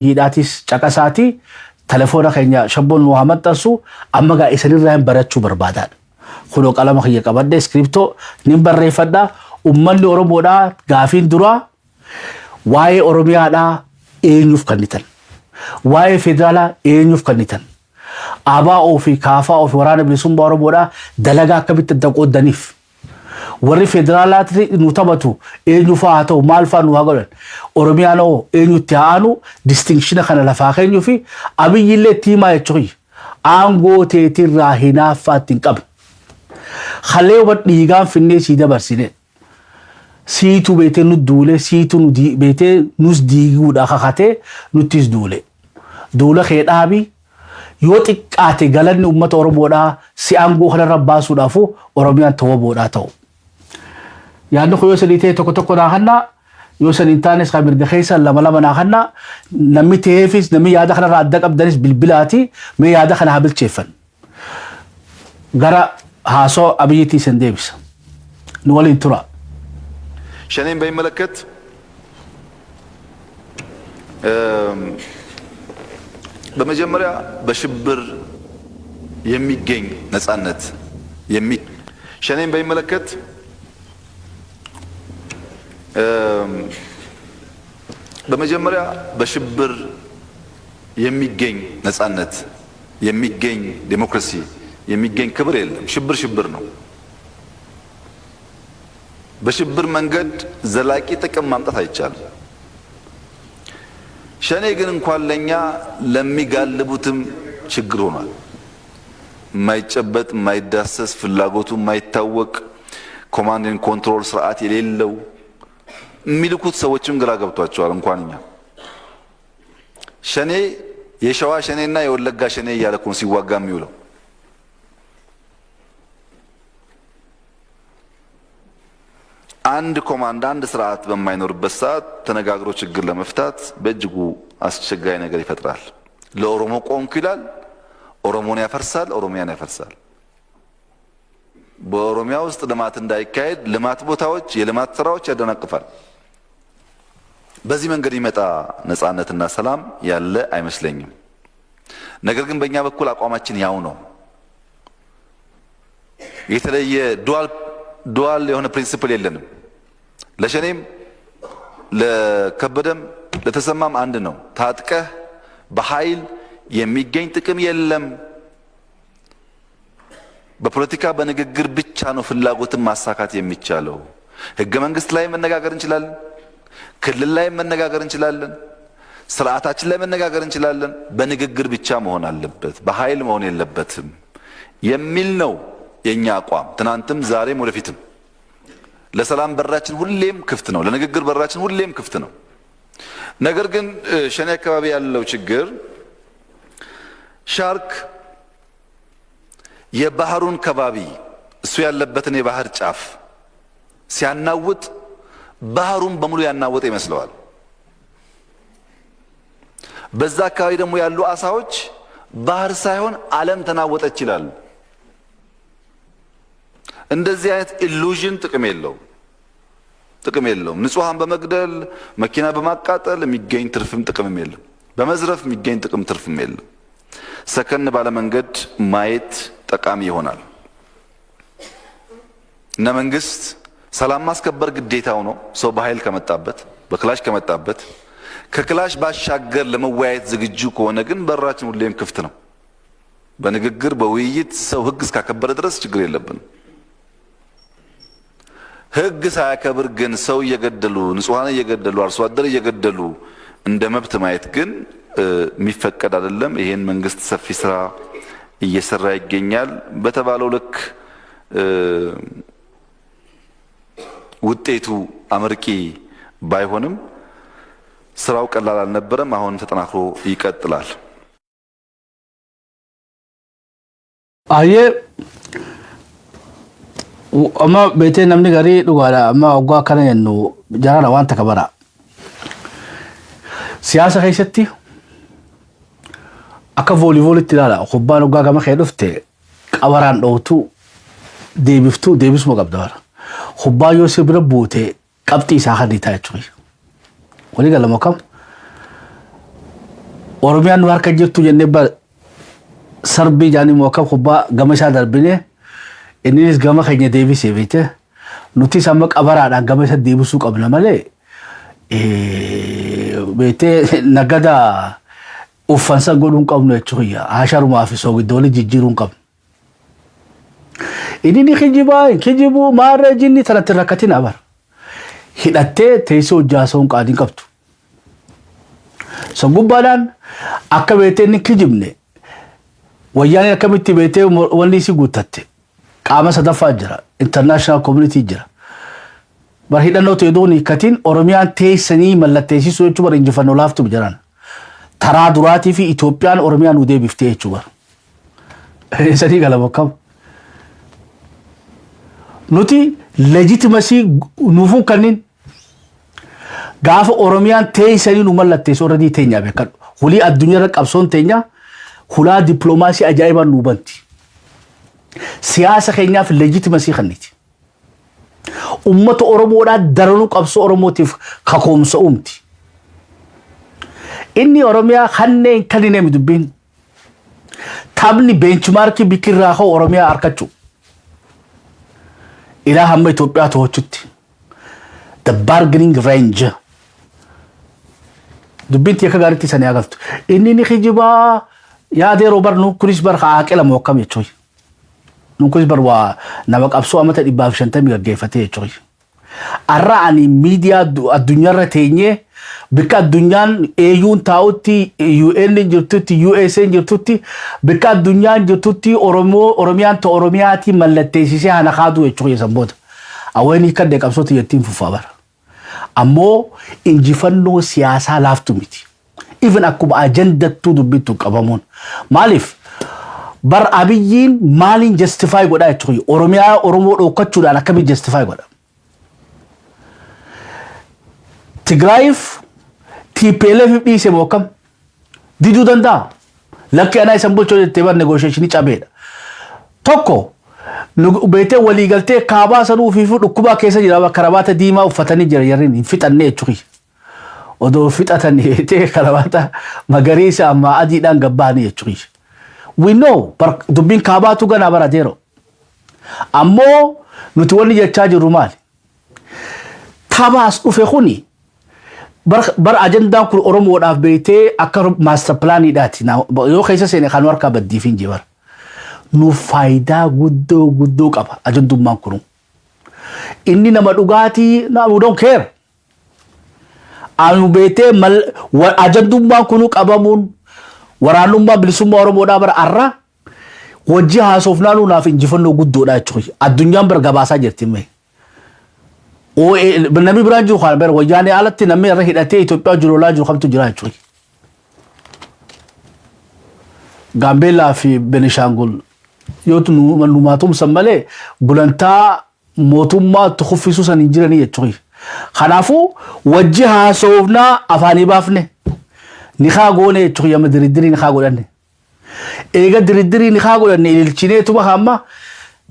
Abiyyiidhaatis caqasaati telefoona keenya shabboon nu haa maxxansu amma gaa isinirraa hin barachuu barbaadaadha. Kunoo qalama kiyya qabadhe iskiriptoo nin barreeffadha. Uummanni Oromoodhaa gaafiin duraa waa'ee Oromiyaadhaa eenyuuf kennitan? Waa'ee federaalaa eenyuuf kennitan? ABO fi KFO fi waraana bilisummaa Oromoodhaa dalagaa akkamitti adda qooddaniif? Warri federaalaatti nu taphatu eenyu fa'aa haa ta'u maal fa'aa nu haa godhan. Oromiyaan hoo eenyutti haa aanu distinction kana lafaa keenyuu fi Abiyyi illee itti himaa jechuun aangoo teetirraa hinaaffaa itti hin qabnu. Halee dhiigaan finnee sii dabarsine. Siitu beetee nu duule siitu nu beetee nus diiguudha kakatee nuttis duule. Duula kee dhaabi yoo xiqqaate galanni uummata Oromoodhaa si aangoo kanarra baasuudhaafu Oromiyaan tawaboodhaa ta'u. Yaadni kun yoo sadii ta'e tokko tokko naa kannaa yoo sadi hin taanes kan mirga keessa lama lama naa kannaa namni ta'eefis namni yaada kanarraa adda qabdanis bilbilaati mee yaada kana haa bilcheeffan. Gara haasoo Abiyyiitti isin deebisa. Nu waliin tura. ሸኔን በሚመለከት በመጀመሪያ በሽብር የሚገኝ ነጻነት ሸኔን በሚመለከት በመጀመሪያ በሽብር የሚገኝ ነጻነት የሚገኝ ዴሞክራሲ የሚገኝ ክብር የለም። ሽብር ሽብር ነው። በሽብር መንገድ ዘላቂ ጥቅም ማምጣት አይቻልም። ሸኔ ግን እንኳን ለኛ ለሚጋልቡትም ችግር ሆኗል። የማይጨበጥ የማይዳሰስ ፍላጎቱ የማይታወቅ command and control ስርዓት የሌለው የሚልኩት ሰዎችም ግራ ገብቷቸዋል። እንኳን እኛ ሸኔ የሸዋ ሸኔና የወለጋ ሸኔ እያለ እኮ ነው ሲዋጋ የሚውለው። አንድ command አንድ ስርዓት በማይኖርበት ሰዓት ተነጋግሮ ችግር ለመፍታት በእጅጉ አስቸጋሪ ነገር ይፈጥራል። ለኦሮሞ ቆምኩ ይላል፣ ኦሮሞን ያፈርሳል፣ ኦሮሚያን ያፈርሳል። በኦሮሚያ ውስጥ ልማት እንዳይካሄድ ልማት ቦታዎች የልማት ስራዎች ያደናቅፋል። በዚህ መንገድ ይመጣ ነጻነትና ሰላም ያለ አይመስለኝም። ነገር ግን በእኛ በኩል አቋማችን ያው ነው። የተለየ dual የሆነ principle የለንም። ለሸኔም ለከበደም ለተሰማም አንድ ነው። ታጥቀህ በኃይል የሚገኝ ጥቅም የለም። በፖለቲካ በንግግር ብቻ ነው ፍላጎትን ማሳካት የሚቻለው። ህገ መንግስት ላይ መነጋገር እንችላለን። ክልል ላይ መነጋገር እንችላለን። ስርዓታችን ላይ መነጋገር እንችላለን። በንግግር ብቻ መሆን አለበት፣ በኃይል መሆን የለበትም የሚል ነው የኛ አቋም። ትናንትም፣ ዛሬም፣ ወደፊትም ለሰላም በራችን ሁሌም ክፍት ነው። ለንግግር በራችን ሁሌም ክፍት ነው። ነገር ግን ሸኔ አካባቢ ያለው ችግር ሻርክ የባህሩን ከባቢ እሱ ያለበትን የባህር ጫፍ ሲያናውጥ ባህሩን በሙሉ ያናወጠ ይመስለዋል። በዛ አካባቢ ደግሞ ያሉ አሳዎች ባህር ሳይሆን ዓለም ተናወጠች ይላሉ። እንደዚህ አይነት illusion ጥቅም የለውም፣ ጥቅም የለውም። ንጹሐን በመግደል መኪና በማቃጠል የሚገኝ ትርፍም ጥቅምም የለም። በመዝረፍ የሚገኝ ጥቅም ትርፍም የለም። ሰከን ባለ መንገድ ማየት ጠቃሚ ይሆናል እና መንግስት ሰላም ማስከበር ግዴታው ነው። ሰው በኃይል ከመጣበት በክላሽ ከመጣበት ከክላሽ ባሻገር ለመወያየት ዝግጁ ከሆነ ግን በራችን ሁሌም ክፍት ነው። በንግግር በውይይት ሰው ሕግ እስካከበረ ድረስ ችግር የለብንም። ሕግ ሳያከብር ግን ሰው እየገደሉ ንጹሐን እየገደሉ አርሶ አደር እየገደሉ እንደ መብት ማየት ግን የሚፈቀድ አይደለም። ይሄን መንግስት ሰፊ ስራ እየሰራ ይገኛል። በተባለው ልክ ውጤቱ አመርቂ ባይሆንም ስራው ቀላል አልነበረም። አሁን ተጠናክሮ ይቀጥላል። Ayyee amma beetee namni garii dhugaadha amma waggaa akkana jennu jaraadha waan takka bara. Siyaasa keessatti akka voolivoolitti ilaala kubbaan waggaa gama kee dhufte qabaraan dhoowtu deebiftuu deebisuma qabda bara. Kubbaan yoo si bira buute qabxii isaa kan dhiitaa jechuudha. Walii galama kam Oromiyaan nu harka jirtu jennee sarbii jaanii moo akka kubbaa gama isaa darbine, innis gama keenya deebisee beekte. Nutis amma qabaraadhaan gama isa deebisuu qabna malee, beektee, nagada uffansa godhuu hin qabnu jechuudha. Hasharumaa fi soogiddoolii jijjiiruu hin qabnu. Inni ni kijibaa, hin kijibuu, maarree jinni tanatti rakkatin abar. Hidhattee teessoo hojjaasoo hin qaadiin qabdu. San gubbaadhaan akka beektee inni kijibne, wayyaaneen akkamitti beektee wanni isii guuttatte, qaama sadaffaa jira, international community jira. Bar hidhannoo ta'e doon hiikkatiin Oromiyaan teessanii mallatteessisuu jechuun bar injifannoo laaftu jiran. Taraa duraatii fi Itoophiyaan Oromiyaa nu deebiftee jechuu bar. Sanii gala bokkam. Nuti legitimacy nuufuun kanneen gaafa Oromiyaan teessanii nu mallatteessu already teenyaa beekadhu. Hulii addunyaarra qabsoon teenya hulaa dippiloomaasii ajaa'ibaan nu banti. Siyaasa keenyaaf legitimacy kenniti. Ummata Oromoodhaa daranuu qabsoo Oromootiif kakoomsa uumti. Inni Oromiyaa kanneen kan hin dubbiin. Taphni benchmarkii bikirraa ka'u Oromiyaa harkachuu. Ilaa hamma Itoophiyaa to'achuutti. The bargaining range. Dubbiin akka gaariitti sanii agartu. Inni ni kijibaa yaada yeroo bar nu kunis bar haaqila moo akkam jechuudha. Nu kunis bar waa nama qabsoo amata 150 gaggeeffatee jechuudha. Har'a ani miidiyaa addunyaarra teenyee, bikka addunyaan AU'n taa'utti, UN jirtutti, USA jirtutti, bikka addunyaan jirtutti, Oromoo Oromiyaan ta Oromiyaatii mallatteessisee hana kaaduu jechuudha san booda. Awween hiikkadde qabsoo tiyyattiin fufaa bara. Ammoo injifannoo siyaasaa laaftu miti. Even akkuma ajandattuu dubbittu qabamuun. Maaliif? Bar Abiyyiin maaliin justify godhaa jechuudha? Oromiyaa Oromoo dhokkachuudhaan akkamiin justify godha? Tigraayiif TPLF dhiise moo akkam? Diduu danda'a. Lakki, anaa isan bulchoo jettee bar negotiationii cabeedha. Tokko beetee waliigaltee kaabaa sanuu fi dhukkubaa keessa jira, karabaata diimaa uffatanii jira, jarriin hin fixanne jechuudha. Odoo fixatanii beetee karabaata magariisa amma adiidhaan gabbaanii jechuudha. We know dubbiin kaabaatu ganaa barateero. Ammoo nuti wanni jechaa jirru maali? Tabaas dhufe kuni bar ajandaan kun Oromoodhaaf beektee akka master planiidhaati. Yoo keessa seene kan harkaa baddiif hin jibar. Nuuf faayidaa guddoo guddoo qaba ajandummaan kunu. Inni nama dhugaatii, no, we don't care. Anu beektee ajandummaan kunu qabamuun waraanummaa bilisummaa Oromoodhaa bara arra wajji haasofnaan naaf injifannoo guddoodha jechuudha. Addunyaan bar gabaasaa jirti mee. Namni biraan jiru kana bara wayyaanee alatti namni irra hidhatee Itoophiyaa jiru lolaa jiru kamtu jira jechuudha. Gaambeellaa fi Benishaangul yoo numaa tumsan malee gulantaa mootummaa kuffisuu san hin jiranii jechuudha. Kanaafuu wajji haasofnaa afaanii baafne ni haa goone jechuudha, amma diriddirii ni haa godhanne. Eega diriddirii ni haa godhanne, ililchineetuma hamma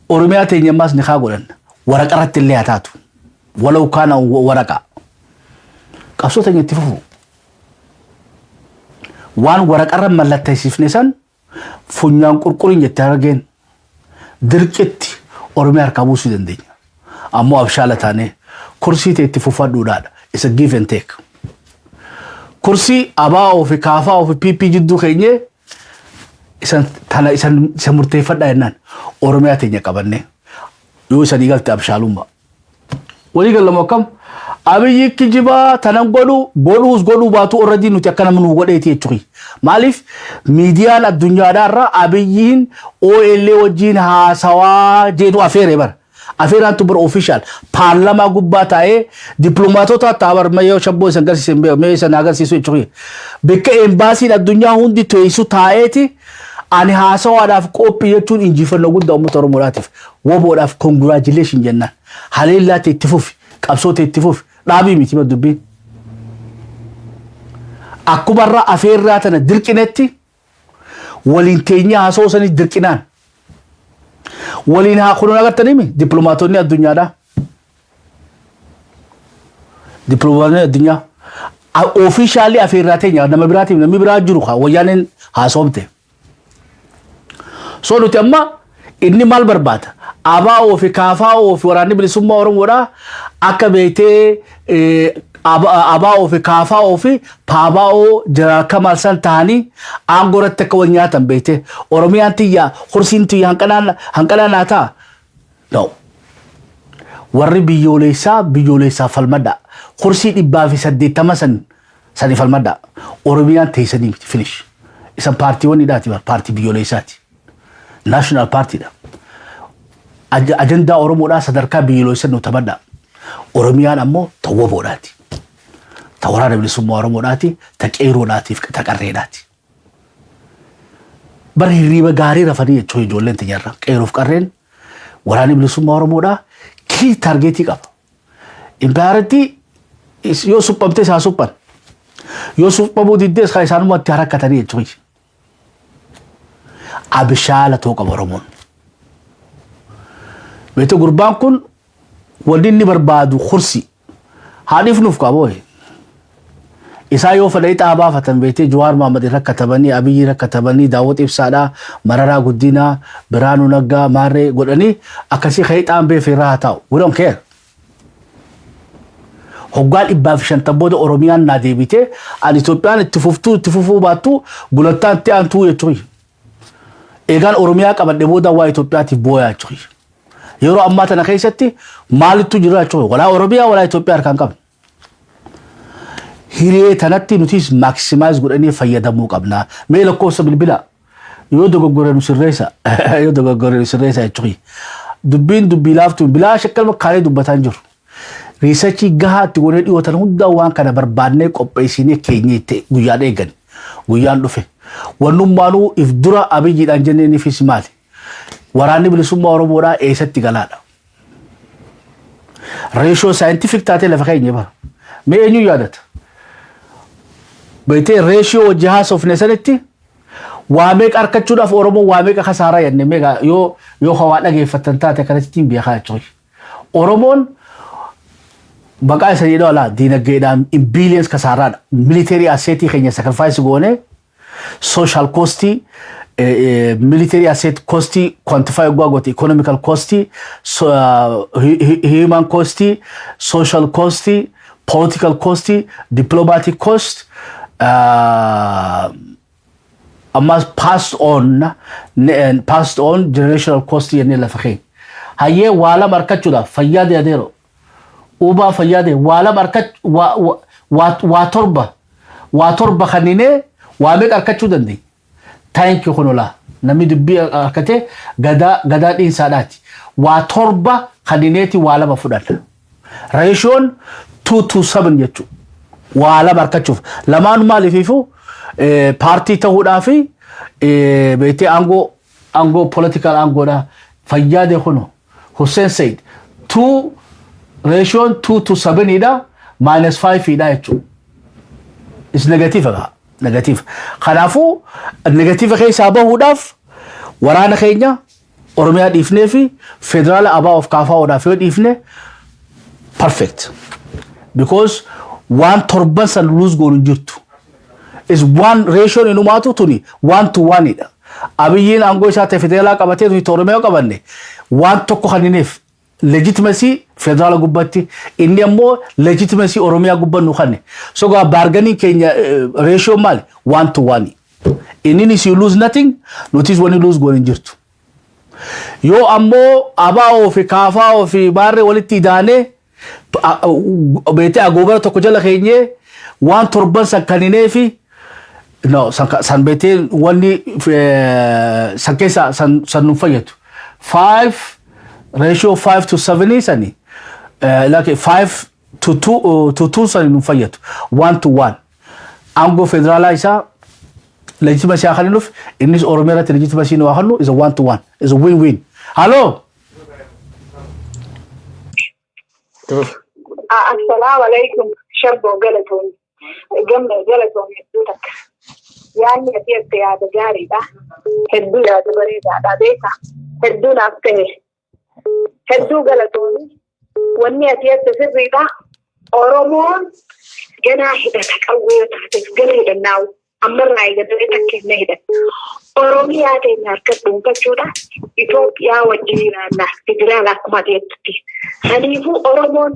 Oromiyaa teenya ammaas ni haa godhanne. Waraqa irratti illee haa taatu. Walau kaana waraqa. Qabsoo teenya itti fufu. Waan waraqarra mallatteessifne san funyaan qurquriin jettee argeen dirqitti Oromiyaa harkaa buusuu dandeenya. Ammoo abshaala taanee kursii ta'e itti fufadhuudhaadha. Isa give and take. Kursii ABO fi KFO fi PP jidduu keenyee isan tana isan isa murteeffadhaa jennaan Oromiyaa teenya qabannee yoo isanii galte abshaalummaa. Walii galamu akkam? Abiyyi kijibaa tanan godhu godhuus godhuu baatu already nuti akka namni nu godheeti jechuudha. Maaliif? Miidiyaan addunyaadhaa Abiyyiin OLA wajjin haasawaa jedhu afeere bara. Afeeraan tu bara official paarlamaa gubbaa taa'ee dippiloomaatota ta'a bar, mee shabboo isan agarsiisan mee isan agarsiisu jechuudha. Bakka embaasiin addunyaa hundi teessu taa'eeti ani haasawaadhaaf qophii jechuun injifannoo guddaa uummata Oromoodhaatiif woboodhaaf congratulation jennaan. Haleellaa ta'e itti fufi, qabsoo ta'e itti fufi, dhaabii miti dubbiin. Akkuma irraa afeerraa tana dirqinetti waliin teenyee haasawuu sanis dirqinaan. Waliin haa kunuun agartanii dippiloomaatonni addunyaadhaa. Dippiloomaatonni addunyaa Officially afeerraa teenya nama biraatiif namni biraa jiru haa wayyaaneen haasomte. So nuti amma inni maal barbaada? ABO fi KFO fi waraanni bilisummaa Oromoodhaa akka beektee ABO fi KFO fi PABO Jeneraal Kamaal san ta'anii aangoo irratti akka wal nyaatan beektee Oromiyaan tiyya, kursiin tiyya hanqanaan naa ta'a. No. Warri biyyoolessaa biyyoolessaa falmadha. Kursii 180 san sani falmadha. Oromiyaan teessanii miti, finish. Isan paartiiwwan hidhaati, paartii biyyoolessaati. National paartiidha. Ajandaa Oromoodhaa sadarkaa biyyoolessaa nu taphadha. Oromiyaan ammoo ta WBOdhaati. Ta waraana bilisummaa Oromoodhaati, ta qeeroodhaatiif ta qarreedhaati. Bara hirriiba gaarii rafanii jechuun ijoolleen tiyyarra qeeroof qarreen waraanni bilisummaa Oromoodhaa key targetii qaba. Impaayaratti yoo suphamte isaa suphan. Yoo suphamuu diddees kan isaanumatti harakkatanii jechuudha. Abishaala ta'uu qaba Oromoon. Beektu, gurbaan kun wanni inni barbaadu kursi. Haadhiif nuuf qaba. Isaa yoo fedhii xaa baafatan beektee, Jawaar Mahmad irra katabanii, Abiyyi irra katabanii, Daawwit Ibsaadhaa, Mararaa Guddinaa, Biraanuu Naggaa, Maarree godhanii akkasii ka'ee xaan beefe irraa haa taa'u. We don't care. Hoggaa 150 booda Oromiyaan naa deebitee ani Itoophiyaan itti fuftuu itti fufuu baattuu gulantaan itti aantuu jechuudha. Eegaan Oromiyaa qabadhe booda waa Itoophiyaatiif booyaa jechuudha. Yeroo ammaa tana keessatti maalittu jira jechuudha. Walaa Oromiyaa walaa Itoophiyaa harkaan qabna. Hiree tanatti nutis maximize godhanii fayyadamuu qabna. Mee lakkoofsa bilbilaa yoo dogoggore nu sirreessa, yoo dogoggore nu sirreessa jechuudha. Dubbiin dubbii laaftuu bilaa shakkalma kaalee dubbataa hin jiru. Researchii gahaa itti godhee dhiyootan hundaa waan kana barbaannee qopheessinee keenyee itti guyyaan eegan. Guyyaan dhufe. Wannummaanuu if dura Abiyyiidhaan jenneeniifis maali? Waraanni bilisummaa Oromoodhaa eessatti galaadha? Ratio scientific taatee lafa keenya bara. Mee eenyu yaadata? Beektee, ratio wajji haasofne sanitti waa meeqa harkachuudhaaf Oromoo waa meeqa kasaaraa jenne? Meeqa yoo hawaa dhageeffatan taate akkanatti beekaa jechuudha. Oromoon maqaa isa jedhu alaa diinagdeedhaan in billions kasaaraadha. Military assetii keenya sacrifice goone, social costii, military asset costii quantify goote, economical costii, human costii, social costii, political costii, diplomatic cost, ammas passed on generational cost jennee lafa keenya. Hayyee, waa lama argachuudhaaf fayyaa deedeero. Ubaa fayyaa dee waa lama argach waa torba, waa torba kaninee waa meeqa argachuu dandeenya? Thank you. Kunolaa namni dubbii harkatee gadaa gadaa dhiinsaadhaati. Waa torba kanineeti waa lama fudhanna. Ratioon 2 to 7 jechuudha. Waa lama argachuuf lamaan maaliifiifuu paartii ta'uudhaa fi beektee aangoo political aangoodha. Fayyaade kuno Hussein Said 2 ratioon 2 to 7 dha, minus 5 dha jechuudha. Is negative gaa, negative. Kanaafuu negative keessaa bahuudhaaf waraana keenya Oromiyaa dhiifnee fi federaala ABO of KFOdhaaf yoo dhiifne perfect. Because waan torban san lose goonu hin jirtu. Is one ratioon inumaatu tuni 1 to 1 dha. Abiyyiin aangoo isaa ta'e federaalaa qabatee nuti Oromiyaa qabanne waan tokko kannineef legitimacy federaala gubbatti, inni ammoo legitimacy Oromiyaa gubbannu kanne. So gaa bargainiin keenya ratio maali? 1 to 1. Inni you lose nothing, nutis wani lose goonu hin jirtu. Yoo ammoo ABO fi KFO fi baarree walitti idaanee beetee agoobara tokko jala keenyee waan torban san kaninee fi no san beetee wanni san keessa san nu fayyadu. Five ratio 5 to 7 sani, like 5 to 2 to 2 sani nu fayyadu. 1 to 1. Aangoo federaalaa isaa legitimacy haa kennuuf, innis Oromiyaa irratti legitimacy nu haa kennu, is a 1 to 1, is a win win. Haloo. Assalaamu alaikum. Shabboo, galatoon. Gamna, galatoon hedduu takka. Yaadni ati jette yaada gaariidha. Hedduu yaada bareedaadha, beeka. Hedduu naaf ta'e. Hedduu galatooni. Wanni ati jette sirriidha. Oromoon Ganaa hidhata qawwee taateef gana hidhannaa'u ammarraa eegalee takka hin hidhan. Oromiyaa teenya harka dhuunfachuudha. Itoophiyaa wajjin jiraannaa federaala akkuma adeemtutti. Saniifuu Oromoon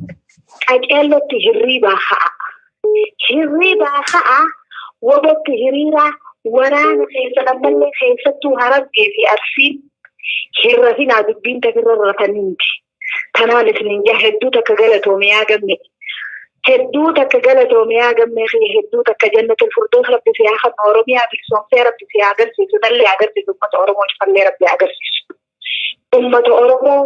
qaceellotti hirriibaa ha'a. Hirriibaa ha'a, wobotti hiriiraa, waraana keessa ammallee keessattuu Harargee fi Arsiin hirrafinaa, dubbiin tafirra rafanii miti. Tanaan isinin jaa, hedduu takka galatoomiyaa gamme. Hedduu takka galatoomiyaa gammee kiyya, hedduu takka jannatul furdoos rabbi si haa kennu, Oromiyaa bilisoomsee rabbi si haa agarsiisu, nallee agarsiisu, uummata Oromoo cufallee rabbi haa agarsiisu. Uummata Oromoo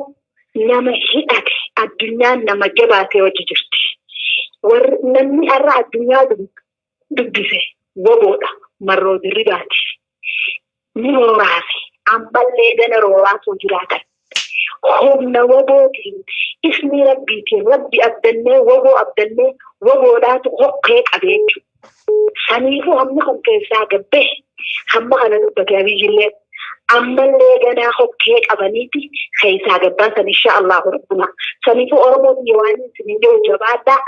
nama hidhate addunyaan nama jabaatee hojii jirti. Warri namni har'a addunyaa dubbise woboodha, marroo dirribaati. Ni rooraase, ammallee gana rooraasuu jiraatan. Humna wobootiin, isni rabbiitiin, rabbi abdannee, woboo abdannee, woboodhaatu hokkee qabee jechuudha. Saniifuu hamma kan keessaa gabbee hamma kana dubbate Abiyyillee ammallee ganaa hokkee qabaniiti keessaa gabbaasan insha Allahu rabbuna. Saniifuu Oromoon waan isin jiru jabaadhaa,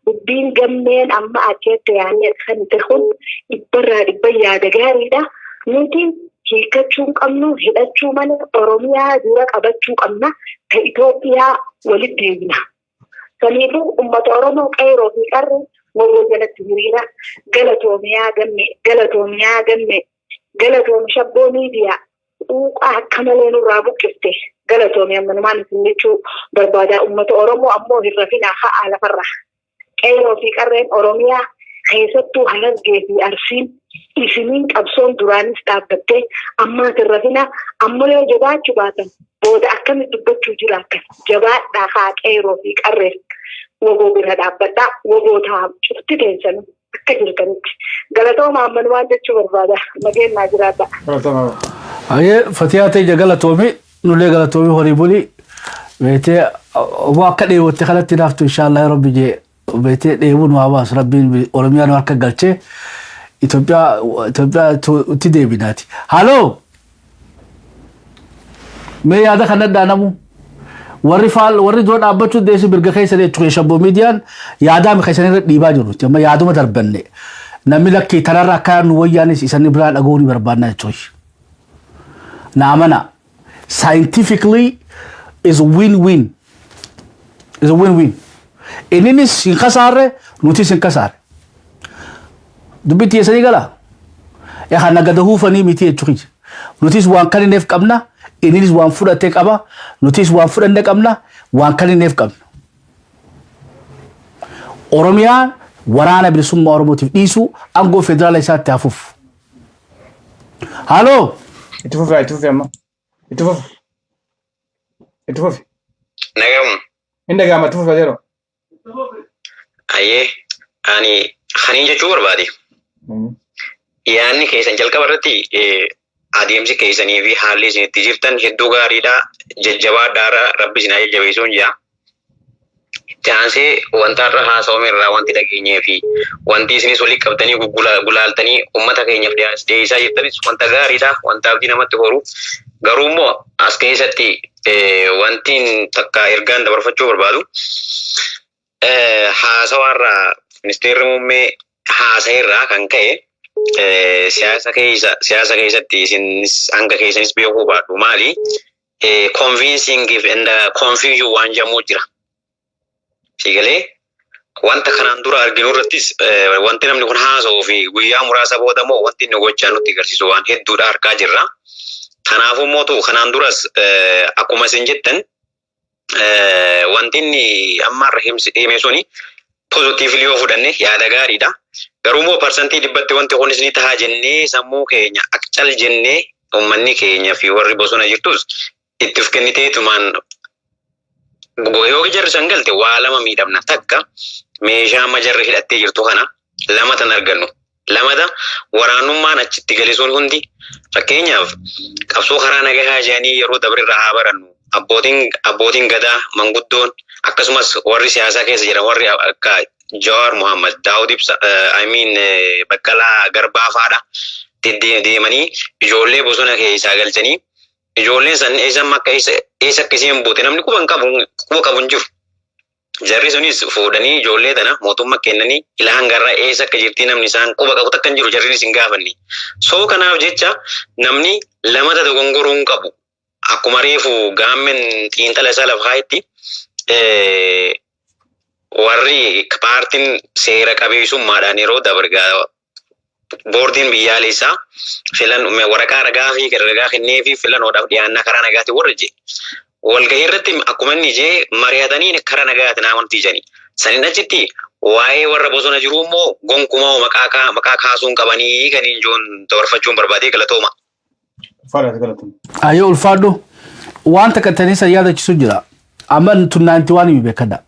dubbiin gammeen amma acheetti yaadne kan kun dhibbarraa dhibba yaada gaariidha. Nuti hiikkachuu hin qabnu, hidhachuu malee Oromiyaa dura qabachuu qabna. Ta Itoophiyaa walitti deebina. Saniifuu uummata Oromoo qeeroo fi qarree woboo jalatti hiriira. Galatoomiyaa gamme, galatoomiyaa gamme, galatoomi shabboo miidiyaa quuqaa akka malee nurraa buqqifte, galatoomi. Ammanumaan isin jechuu barbaadaa, uummata Oromoo ammoo hin rafinaa, ha'aa lafarraa. Qeeroo fi qarreen Oromiyaa keessattuu Harargee fi Arsiin isiniin qabsoon duraanis dhaabbattee ammaas hin rafinaa, amma yoo jabaachuu baatan booda akkamitti dubbachuu jiraatan? Jabaadhaa haa, qeeroo fi qarreen woboo bira dhaabbadhaa, woboo ta'a cufti teessanii akka jirtanitti. Galatooma, ammanumaan jechuu barbaada, nageenyaa jiraadha. Ayyee, Fatiyaa ta'e, galatoomi, nullee galatoomi, horii bulii. Beetee obbo akka dheebotte kanatti naaftu inshaallah rabbi jee, beetee dheebuu nu haa baasu rabbiin, Oromiyaa nu harka galchee Itoophiyaa itti deebinaati. Haloo, mee yaada kana dhaanamu warri faal warri dura dhaabbachuu deessu mirga keessa jechuudha. Shabboo miidiyaan yaadaa keessan irra dhiibaa jiru amma yaaduma darbanne namni lakkii tanarra akka nu wayyaanis isaan biraa dhaga'uu ni barbaanna jechuudha. Na amana, scientifically is win-win, is a win-win. Inninis hin kasaarre, nutis hin kasaarre. Dubbitti keessanii gala. Yaa nagada huufanii miti jechuudha. Nutis waan kaninneef qabna, inninis waan fudhatee qaba, nutis waan fudhanne qabna, waan kaninneef qabna. Oromiyaan waraana bilisummaa Oromootiif dhiisuu, aangoo federaala isaatti hafuuf. Haloo. Itti fufi, itti fufi amma. Itti fufi. Itti fufi. Nagamu. Hin dhaga'ama, itti fufi yeroo. Ayyee, ani kaniin jechuu barbaade. Yaanni keessan jalqaba irratti adeemsi keessanii fi haalli isin itti jirtan hedduu gaariidha. Jajjabaadhaara, rabbi isin haa jajjabeessuun jira. Itti aansee wanta irra haasawame irraa wanti dhageenyee fi wanti isinis walii qabdanii gulaaltanii uummata keenyaaf dhiyeessaa jirtanis wanta gaariidha. Wanta abdii namatti horu. Garuu immoo as keessatti wanti takka ergaan dabarfachuu barbaadu, haasawaarraa ministeerri muummee haasa'eerraa kan ka'e, siyaasa keessatti isinis hanga keessanis beekuu baadhu maali, convincing and confusion waan jedhamu jira. Siigalee wanta kanaan dura arginu irrattis wanti namni kun haasa'uu fi guyyaa muraasa booda immoo wanti inni gochaa nutti agarsiisu waan hedduudha argaa jirra. Kanaafuu mootu kanaan duras akkuma isin jettan wanti inni amma irra hime suni positively yoo fudhanne yaada gaariidha. Garuu immoo 100%tti wanti kunis ni ta'a jennee sammuu keenya akcal jennee uummanni keenya fi warri bosona jirtus itti of kenniteetumaan yoo jarri san galte waa lama miidhamna. Takka, meeshaa amma jarri hidhattee jirtu kana lama tan argannu. Lamata, waraanummaan achitti gale sun hundi, fakkeenyaaf qabsoo karaa nagahaa jedhanii yeroo dabre irraa haa barannu. Abbootiin gadaa, manguddoon, akkasumas warri siyaasaa keessa jiran, warri akka Jawaar Muhammad, Daawud Ibsa, I mean Baqqalaa Garbaa fa'aadha. Deemanii ijoollee bosona keessaa galchanii ijoolleen san eessa akka eessa akka isheen buute namni quba hin qabu, quba qabu hin jiru. Jarri sunis fuudhanii ijoollee tana mootummaa kennanii ilaa hangarraa eessa akka jirti namni isaan quba qabu takka hin jiru, jarrinis hin gaafanne. So kanaaf jecha namni lamata dogongoruu hin qabu. Akkuma reefu gaammen xiinxala isaa lafa kaayetti, warri paartiin seera qabeessummaadhaan yeroo dabargaa boordiin biyyaalessaa filan waraqaa ragaa fi ragaa kennee fi filannoodhaaf dhiyaannaa karaa nagaatiin warra jee. Walgahii irratti akkuma inni jee mari'atanii karaa nagaatiin amantii jedhanii. Saniin achitti waa'ee warra bosona jiruu immoo gonkumaa maqaa kaasuun qabanii kan hin joon dabarfachuun barbaadee. Galatooma. Ulfaadhaati, galatooma. Ayyoo, ulfaadhu. Waan takka tanii san yaadachiisu jira. Amma tun 91 himi beekadha.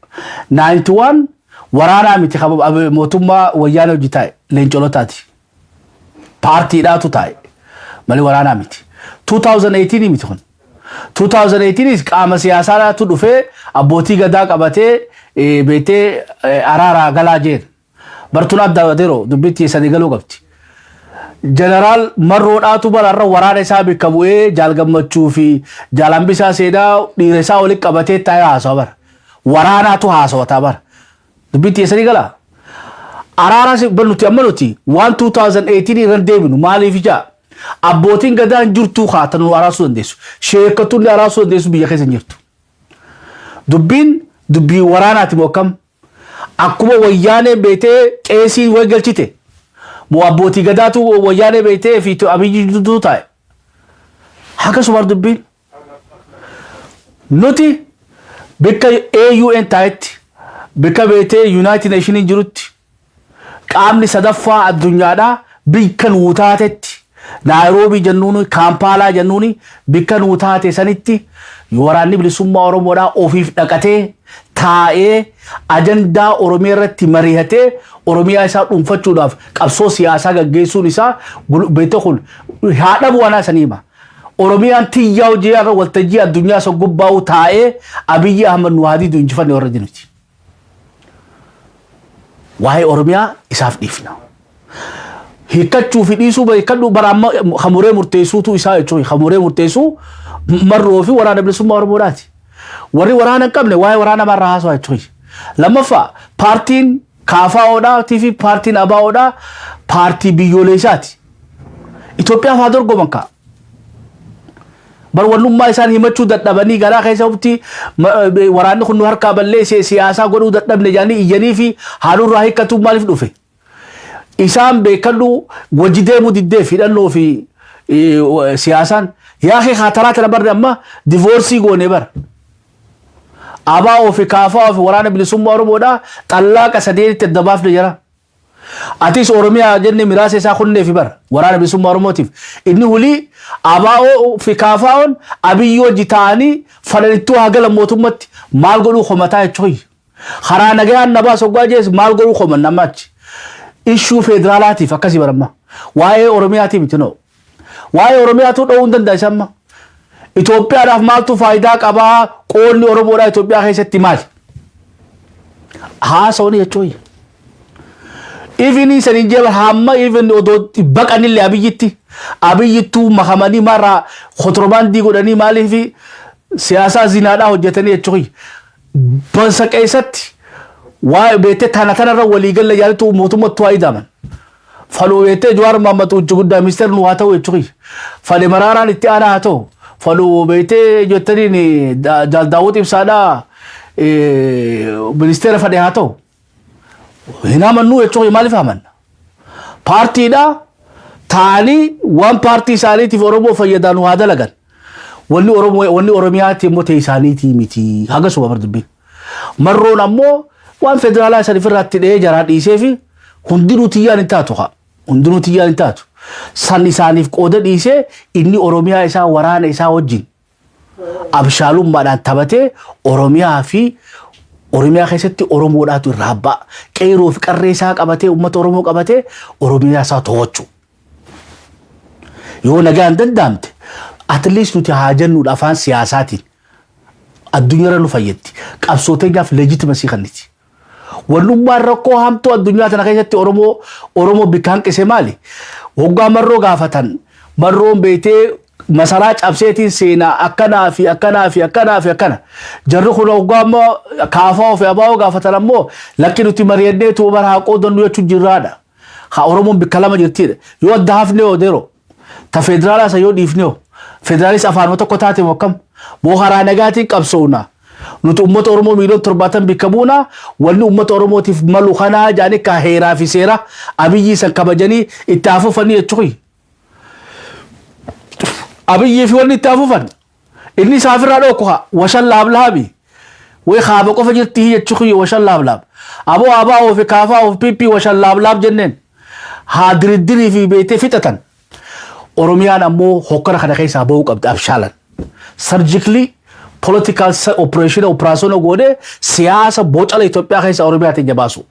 91 waraanaa miti mootummaa wayyaanee hojii taa'e leencolotaati. Paartiidhaatu taa'e malee waraanaa miti. 2018 miti kun. 2018 qaama siyaasaadhaatu dhufee abbootii gadaa qabatee beektee araaraa galaa jeen. Bartuun adda adeeroo dubbitti sanii galuu qabdi. Jeneraal Marroodhaatu bararra waraana isaa bakka bu'ee Jaal Gammachuu fi Jaal Hambisaa Seenaa dhiira isaa walitti qabatee taa'ee haasawa bara. Waraanaatu haasawataa bara. Dubbitti sanii galaa. Araara nuti amma nuti waan 2018 irra deebinu maaliif ijaa? Abbootiin gadaa hin jirtuu kaatan nu araarsuu dandeessu. Sheekattuun araarsuu dandeessu biyya keessa hin jirtu. Dubbiin dubbii waraanaati moo akkam? Akkuma wayyaanee beetee qeesii way galchite. Moo abbootii gadaatu wayyaanee beetee fi Abiyyi jidduu taa'e. Akkasuma dubbiin. Nuti bakka AUN taa'etti, bakka beetee United Nation jirutti, qaamni sadaffaa addunyaadhaa bikka nuu taatetti, Naayiroobii jennuuni, Kaampaalaa jennuuni, bikka nuu taate sanitti waraanni bilisummaa Oromoodhaa ofiif dhaqatee taa'ee ajandaa Oromiyaa irratti mari'atee Oromiyaa isaa dhuunfachuudhaaf qabsoo siyaasaa gaggeessuun isaa beekte kun haadha bu'anaa sanii hima. Oromiyaan tiyyaa hojii irra waltajjii addunyaa isa gubbaa'u taa'ee Abiyyi Ahmad nu haa didu, injifanne warra jiruti. Waa'ee Oromiyaa isaaf dhiifna. Hiikkachuu fi dhiisuu beekadhu bara amma hamuree murteessuutu isaa jechuudha. Hamuree murteessuu Marroo fi waraana bilisummaa Oromoodhaati. Warri waraana hin qabne waa'ee waraana marraa haasawaa jechuudha. Lammaffaa, paartiin KFOdhaatii fi paartiin ABOdhaa paartii biyyoolessaati. Itoophiyaaf haa dorgoman kaa. Bar wannummaa isaan himachuu dadhabanii garaa keessa hubti waraanni kun nu harkaa balleesse, siyaasaa godhuu dadhabne jedhanii iyyanii fi haalurraa hiikkatuun maaliif dhufe? Isaan beekadhu wajji deemuu diddee fi hidhannoo fi siyaasaan yaa kee kaataraa tana barre amma divorce goone bara. ABO fi KFO fi waraana bilisummaa Oromoodhaa xallaaqa sadeenitti adda baafne jira. Atis Oromiyaa jenne miraasa isaa kunneefi bara waraana bilisummaa Oromootiif. Inni hulii ABO fi KFO'n Abiyyi wajji ta'anii falanittuu haa galan mootummatti maal godhuu komataa jechuun. Karaa nagayaan na baas hoggaa jees maal godhuu koman amma achi. Issue federaalaatiif akkasii baramma. Waa'ee Oromiyaatiif miti noo. Waa'ee Oromiyaatu dha'uu hin danda'a isa amma. Itoophiyaadhaaf maaltu faayidaa qabaa, qoonni Oromoodhaa Itoophiyaa keessatti maali? Haasawni jechuun. Even saniin jala hamma even odoo baqanillee Abiyyitti Abiyyittuu makamanii marraa kontiroobaandii godhanii maaliif siyaasaa zinaadhaa hojjetanii jechuun bansa keessatti waa beektee tana tanarra waliigalla yaalitu mootummaatti waa idaman. Faluu beektee Jawaar Mohammad ውጭ ጉዳይ ministeera nu haa ta'u jechuun, fale Maraaraan itti aanaa haa ta'u, faluu beektee jettaniin Jaal Daawud Ibsaadhaa ministeera fadhe haa ta'u. Hin amannuu jechuun maaliif amanna? Paartiidha ta'anii waan paartii isaaniitiif Oromoo fayyadan haa dalagan. Wanni Oromoo wanni Oromiyaatti immoo ta'e isaaniitii miti hagasuma bar dubbiin. Marroon ammoo waan federaalaa san ofirraatti dhahee jaraa dhiisee fi hundinuu tiyyaan hin taatu haa. Hundinuu tiyyaan hin taatu. San isaaniif qooda dhiisee inni Oromiyaa isaa waraana isaa wajjin abshaalummaadhaan taphatee Oromiyaa fi Oromiyaa keessatti Oromoodhaatu irraa ba'a. Qeeroo fi qarree isaa qabatee, uummata Oromoo qabatee Oromiyaa isaa to'achuu. Yoo nagaan danda'amte at least nuti haa jennuudha afaan siyaasaatiin addunyaarra nu fayyaddi. Qabsoo teenyaaf legitimacy kenniti. Wannummaan rakkoo hamtuu addunyaa tana keessatti Oromoo bikka hanqise maali? Waggaa Marroo gaafatan, Marroon beektee Masaraa cabseetiin seenaa, akkanaa fi akkanaa fi akkanaa fi akkana. Jarri kun hoggaa ammoo kaafaa ofii abaa'oo gaafatan ammoo, lakki, nuti mari'anneetu bara haa qoodannu jechuun jirraadha. Haa, Oromoon bikka lama jirtiidha. Yoo adda hafnee odeero ta federaalaa isa yoo dhiifnee hoo, federaalis afaanuma tokko taate moo akkam? Moo karaa nagaatiin qabsoona? Nuti uummata Oromoo miiliyoon 70 bikka buuna, wanni uummata Oromootiif malu kanaa jedhanii ka heeraa fi seera Abiyyii san kabajanii itti hafufanii jechuun. Abiyyii fi wanni itti hafufan inni isaafirraa dhooku haa washan laablaabi way kaaba qofa jirti jechuun, washan laablaab aboo abaa fi kaafaa of pippii washan laablaab jenneen haa diriddirii fi beektee fixatan. Oromiyaan ammoo hokkara kana keessaa bahuu qabdi abshaalan. Surgically political operation operation goonee siyaasa bocala Itoophiyaa keessa Oromiyaa teenya baasu.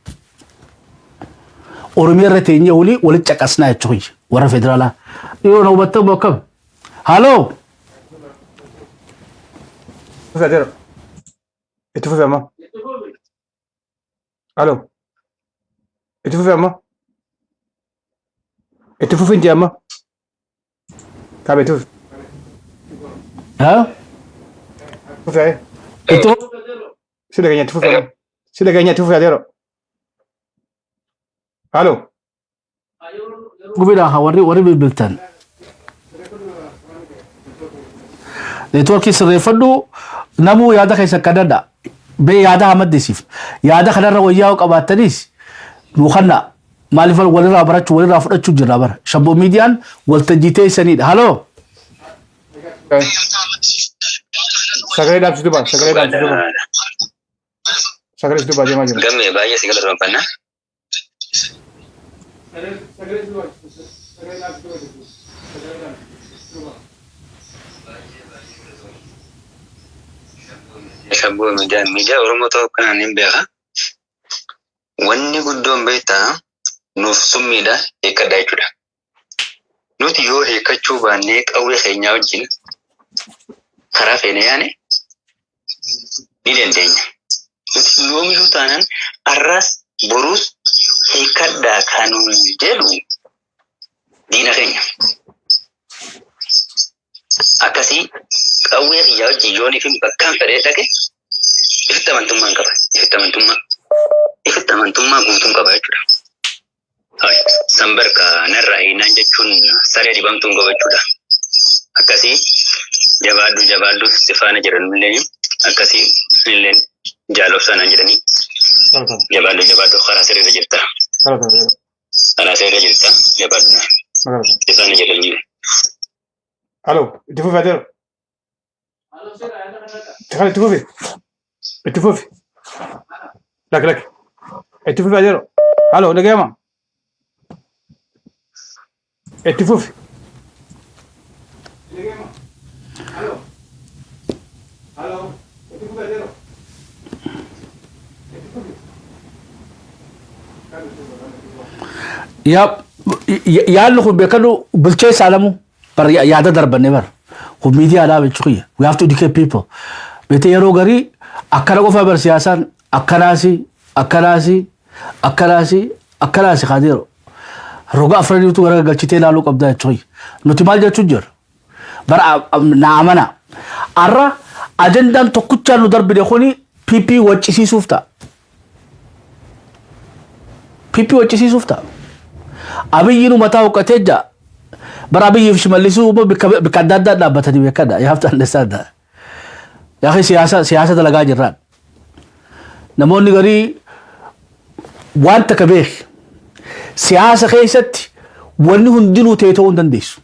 Oromiyaa irra teenyee olii walitti caqasnaa jechuun warra federaalaa. Yoo na hubattan akkam? Haloo. Fufi adeero. Itti fufi amma. Aloo. Itti fufi amma. Itti fufi inji amma. Kabe, itti fufi. Ha? Fufi ayee. Itti Si dhageenya, itti fufi amma. Si dhageenya, itti fufi adeero. Aloo. Gubidhaa warri bilbiltan. Neetwoorkii sirreeffadhu, namuu yaada keessa akka danda'a. Bee yaada haa maddisiif. Yaada kanarra wayyaa qabaattanis nu kanna, maaliif walirraa barachuu, walirraa fudhachuu jirra bara. Shabboo miidiyaan waltajjii teessanidha. Haloo. Sagalee dhaabsitu baa. Sagalee dhaabsitu baa. Sagalee situ baa deemaa jira. Gammee, baay'ee si galateeffanna. Sagalee situ baa. Sagalee dhaabsitu baa. Sagalee dhaabsitu baa. Shabboo miidiyaa, miidiyaa Oromoo ta'uu kanaan hin beeka. Wanni guddoon beektaa nuuf summiidha, hiikkadha jechuudha. Nuti yoo hiikkachuu baannee qawwee keenyaa wajjin karaa feene yaane ni dandeenya. Nuti yoomiyyuu taanaan, har'aas boruus, hiikkadhaa kan jedhu diina keenya. Akkasii qawwee kiyyaa wajjin yoon ifin bakkaan fedhee dhaqe ifitti amantummaan qaba. Ifitti amantummaa. Ifitti amantummaa guutuun qaba jechuudha. Sanbarka narraa hiinaan jechuun saree dibamtuun qaba jechuudha. Akkasii jabaadhu, jabaadhu, si faana jiran illee akkasii illee jaalofsanaan jedhanii, jabaadhu, jabaadhu, karaa sirriirra jirta. Karaa sirriirra jirta, jabaadhu, si faana jedhanii. Aloo, itti fufi adeero. Itti fufi. Itti fufi. Lakki, lakki. Itti fufi adeero. Aloo, dhagayama. Itti fufi. Aloo. Aloo. Itti fufi adeero. Itti fufi. Yaadni kun beekanu bilcheessaa lamu bar, yaada darbanne bar kun miidiyaadhaa jechuu kiyya. We have to educate people. Beetee yeroo garii akkana qofa bar, siyaasaan akkanaasi, akkanaasi, akkanaasi, akkanaasi kaadeero roga afraniitu gara galchitee ilaaluu qabdaa jechuu kiyya. Nuti maal jechuun jira bara, na amana, arra ajandaan tokkichaan nu darbine kuni PP waccisiisuuf ta'a. PP waccisiisuuf ta'a. Abiyyiin mataa huqqatee jira. Bara Abiyyiif Shimallisuu immoo bikka adda addaa dhaabbatanii beekadha. You have to understand that. Yaa siyaasa dalagaa jirraan. Namoonni garii waan takka beeki. Siyaasa keessatti wanni hundinuu ta'e ta'uu hin dandeessu.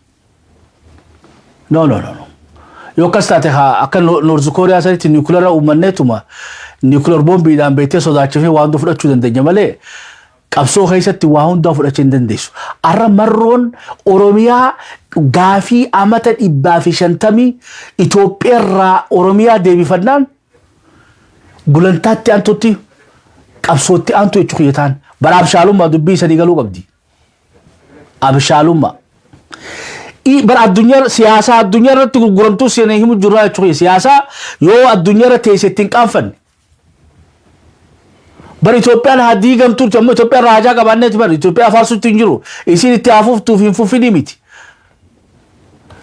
No, no, no, no. Yoo akkas taate, haa akka North Kooriyaa sanitti niwukilara uummanneetuma nuclear boombiidhaan beektee sodaachifnee waan hunda fudhachuu dandeenya malee, qabsoo keessatti waa hundaa fudhachuu hin dandeessu. Har'a marroon Oromiyaa gaafii amata 150 Itoophiyaa irraa Oromiyaa deebifannaan gulantaatti aantutti qabsootti aantu jechuu kiyya ta'an bara abshaalummaa dubbii sanii galuu qabdi. Abshaalummaa. Bara addunyaa siyaasaa addunyaa irratti gurguramtuu seenee himu jirraa jechuudha. Siyaasaa yoo addunyaa irra teesse ittiin qaanfanne. Bara Itoophiyaan haa diigamtu, ammoo Itoophiyaan irraa hajaa qabaanneeti, bara Itoophiyaa faarsuutti hin jiru. Isiin itti hafuuftuuf hin fufinii miti.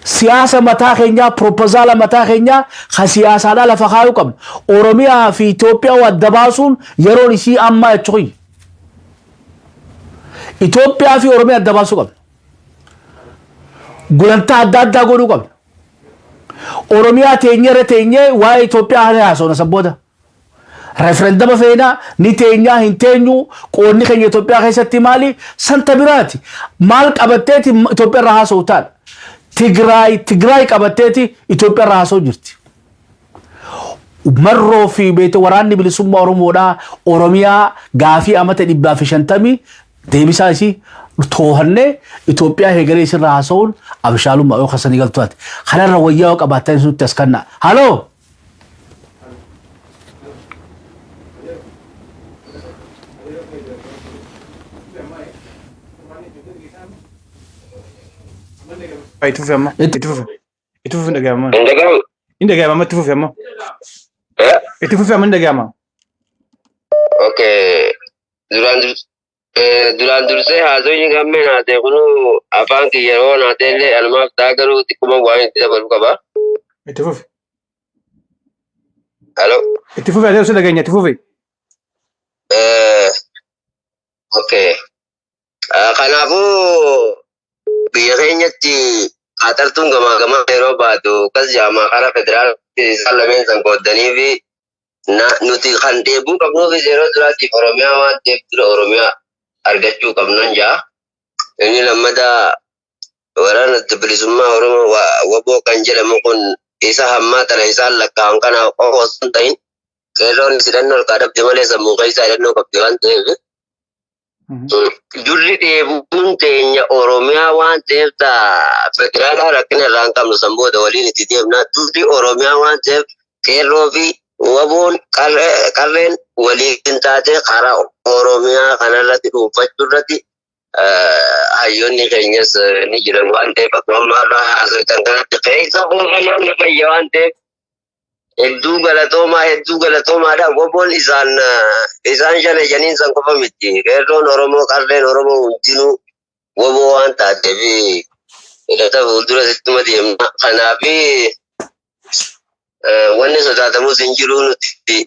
Siyaasa mataa keenyaa, proposal mataa keenyaa ka siyaasaadhaa lafa kaayuu qabna. Oromiyaa fi Itoophiyaa adda baasuun yeroon isii ammaa jechuun. Itoophiyaa fi Oromiyaa adda baasuu qabna. Gulantaa adda addaa godhuu qabna. Oromiyaa teenyee irra teenyee waa'ee Itoophiyaa haala haasawna sabboota. Referendum feenaa ni teenyaa hin teenyu, qoonni keenya Itoophiyaa keessatti maali santa biraati. Maal qabatteeti Itoophiyaa irraa haasa'u taadha. Tigraay qabatteeti Itoophiyaa irraa haasa'u jirti. Marroo fi beete waraanni bilisummaa Oromoodhaa Oromiyaa gaafii amata 150 deebisaa isii toohannee Itoophiyaa heegalee isirraa haasa'uun abishaalummaa yoo kasanii galtuwaati. Kanarra wayyaa yoo qabaattan nutti as kannaa. Haloo! Itti fufi amma. Itti fufi. Itti fufi, hin dhaga'ama. Hin dhaga'amu. Hin dhaga'ama amma, itti fufi amma. Itti fufi amma, hin dhaga'ama. Okay. Duraan dursee haasawni gammeen haasa'e kunuu afaan kiyya yeroo naatee illee anumaaf ta'a, garuu xiqquma waan itti dabalu qaba. Itti fufi. Halo. Itti fufi, adeemsa dhageenya, itti fufi. Okay. Kanaafuu biyya keenyatti qaaxartuun gamaa gamaa yeroo baatu akkas jaamaa karaa federaalaatti isaan lameen san qooddanii fi nuti kan dheebuu qabnuufis yeroo duraatiif Oromiyaa waan ta'eef dura Oromiyaa argachuu qabnan jaa. Inni lammataa waraana adda bilisummaa Oromoo WBO kan jedhamu kun isa hammaa tana isaan lakkaa'an kanaaf qofa osoo hin ta'in qeerroon hidhannoo harkaa dhabde malee sammuu keessaa hidhannoo qabdi waan ta'eef durri dheebuun teenya Oromiyaa waan ta'eef ta'a federaalaa rakkina irraa hin qabnu, san booda waliin itti deemna. Durri Oromiyaa waan ta'eef qeerroo fi WBOn qarreen waliin taatee karaa Oromiyaa kanarratti dhuunfachuu irratti hayyoonni keenyas ni jiran waan ta'eef akkuma ammaa irraa haasoftan kanatti keessa kuufanaan ni fayya waan ta'eef hedduu galatoomaa, hedduu galatoomaadha. WBOn isaan shan ejaniin san qofa miti. Qeerroon Oromoo, qarreen Oromoo hundinuu WBO waan taateef hidhata fuuldura sittuma deemna. Kanaaf wanni sodaatamus hin jiru, nuti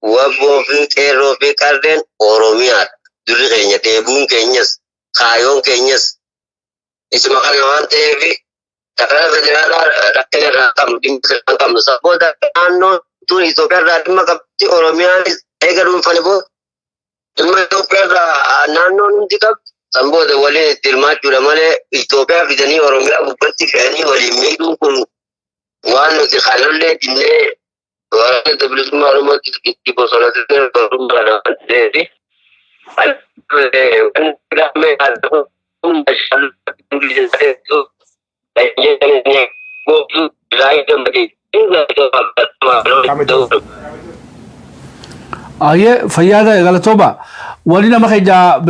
WBO fi qeerroo fi qarreen Oromiyaadha. Durri keenya, dheebuun keenyas, kaayoon keenyas isuma kana waan ta'eef takara federaalaa rakkina irraa qabnu, dhimma irraa qabnu. Saboota naannoon tun Itoophiyaa irraa dhimma qabdi, Oromiyaanis eega dhuunfane booda dhimma Itoophiyaa irraa naannoon hundi qabdi. San booda waliin itti hirmaachuudha malee Itoophiyaa fidanii Oromiyaa gubbatti fe'anii waliin miidhuun kun waan nuti kanallee dinnee waraana bilisummaa Oromootti itti bosonatee barummaa waan ta'eef. Ayyee, fayyaada, galatooma. Wali nama keenya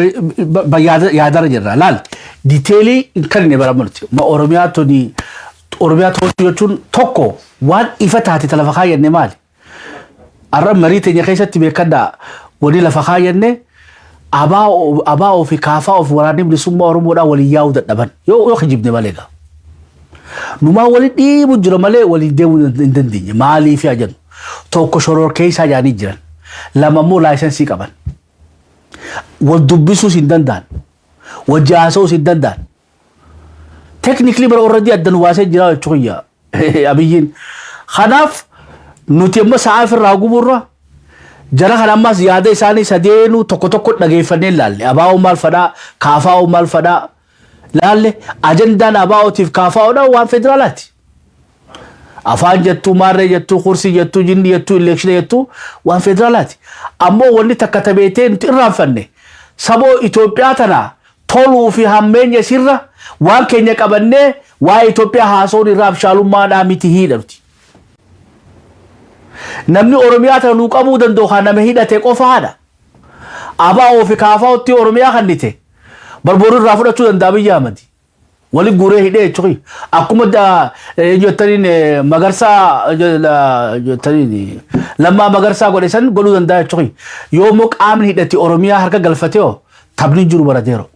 yaadara jirra. Laal, detail hin kennine bara nuti. Ma Oromiyaa tuni Oromiyaa to'achuu jechuun tokko waan ifa taate ta lafa kaayyanne maali? Har'a marii teenya keessatti beekadhaa, wali lafa kaayyanne ABO fi KFO fi waraanni bilisummaa Oromoodhaa waliin yaa'uu dadhaban. Yoo kijibne malee gaa. Numaa wali dhiibu jira malee waliin deemuu hin dandeenye. Maaliif yaa jennu? Tokko shoror keessaa jaanii jiran. Lama immoo license qaban. Wal dubbisuus hin danda'an. Wajji haasa'uus hin danda'an. Technically bara already adda nu baasee jira jechuu kiyya Abiyyiin. Kanaaf nuti amma sa'aa ofirraa guburra jara kana ammas yaada isaanii sadeenuu tokko tokko dhageeffannee ilaalle. ABO maal fadhaa, KFO maal fadhaa laalle. Ajandaan ABOtiif KFOdha waan federaalaati. Afaan jettuu, maarree jettuu, kursii jettuu, jinni jettuu, election jettuu waan federaalaati. Ammoo wanni takka tabeetee nuti irraanfanne saboo Itoophiyaa tana toluu fi hammeenya isirra waan keenya qabannee waa'ee Itoophiyaa haasa'uun irraa abshaalummaadhaa miti hiidha nuti. Namni Oromiyaa tana nuu qabuu danda'u kan nama hidhate qofaadha. ABO fi KFOtti Oromiyaa kannite barbooruu irraa fudhachuu danda'a Abiyyi Ahmad. Wali guuree hidhee jechuun akkuma jettaniin Magarsaa jettaniin Lammaa Magarsaa godhe san godhuu danda'a jechuun. Yoo immoo qaamni hidhate Oromiyaa harka galfatee hoo taphni jiru barateero.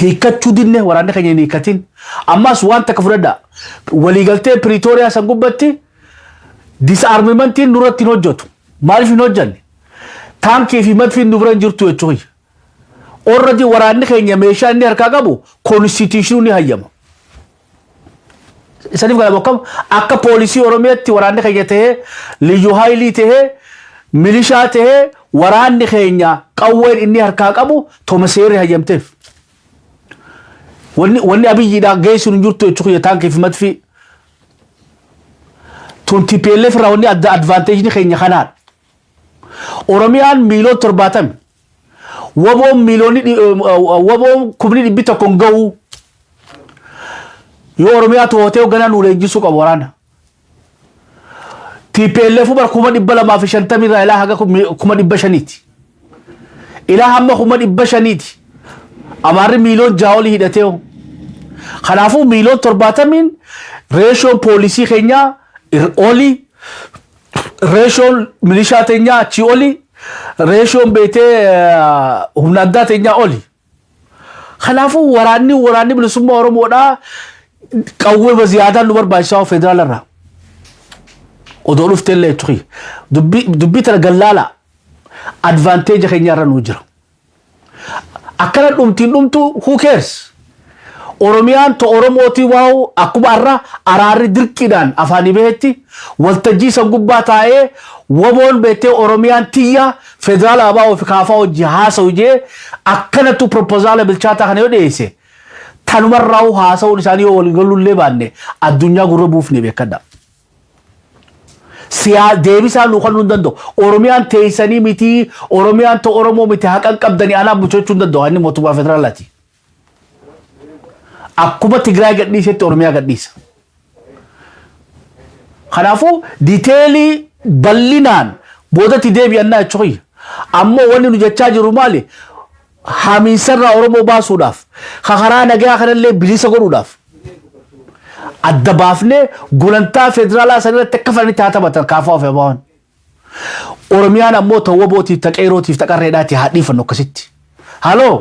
Hiikkachuu dinne, waraanni keenya hin hiikkatin. Ammas waan takka fudhadhaa. Waliigaltee Piriitooriyaa san gubbatti disarmamentiin nurratti hin hojjetu. Maaliif hin hojjanne? Taankii fi madfiin nu bira hin jirtu jechuudha. Already waraanni keenya meeshaa inni harkaa qabu constitution ni hayyama. Isaniif gala bokkam akka poolisii Oromiyaatti waraanni keenya tahee, liyyu haayilii tahee, milishaa tahee, waraanni keenya qawween inni harkaa qabu toma seerri hayyamteef. Wanni Abiyyiidhaan geessuun hin jirtu jechuudha taankii fi madfii. Tun TPLF irraa wanni adda advantage keenya kanaadha. Oromiyaan 70 miiliyoona. Waboon waboon 100,000 hin ga'u. Yoo Oromiyaa to'atee hoogganaa nu leenjisuu qabu waraana. TPLF bar 250,000 irraa ilaa haga 500,000ti. Ilaa hamma 500,000ti. Amaarri 6 miiliyoona olii hidhatee. Kanaafuu 70 miiliyooniin ratioon poolisii keenyaa olii, ratioon milishaa teenyaa achii oli, ratioon beetee humna addaa teenyaa oli. Kanaafuu waraanni bilisummaa Oromoodhaa qawwee ziyaadaan nu barbaachisaa federaala irraa. Odoo dhuftee illee jechuudha. Dubbii tana gallaala advantage keenya irra nuu jira. Akkana dhumtiin dhumtu, who cares? Oromiyaan to Oromootii waa'u akkuma har'a araarri dirqiidhaan afaanii bahetti waltajjii san gubbaa taa'ee waboon beektee Oromiyaan tiyya, federaala ABO fi kaafaa hojii haasa'u jee akkanattu proposaala bilchaataa kana yoo dhiyeesse, tanumarraa haasa'uun isaanii yoo waliigalullee baanne addunyaa gurra buufne beekadha. Siyaa deebisaa nuu kennuu hin danda'u. Oromiyaan teessanii miti, Oromiyaan to Oromoo miti, haqan qabdanii anaa bulchuu hin danda'u inni mootummaa federaalaati. Akkuma Tigraay gadhiisetti Oromiyaa gadhiisa. Kanaafuu detailii bal'inaan boodatti deebi'annaa jechuudha. Ammoo wanni nu jechaa jiru maali? Hamiinsarraa Oromoo baasuudhaaf, karaa nagaa kanallee bilisa godhuudhaaf adda baafnee gulantaa federaalaa sanirratti akka fedhanitti haa taphatan kaafaa of abawan. Oromiyaan ammoo ta'uu bootiif, ta qeerootiif, ta qarreedhaati haa dhiifannu akkasitti. Haloo.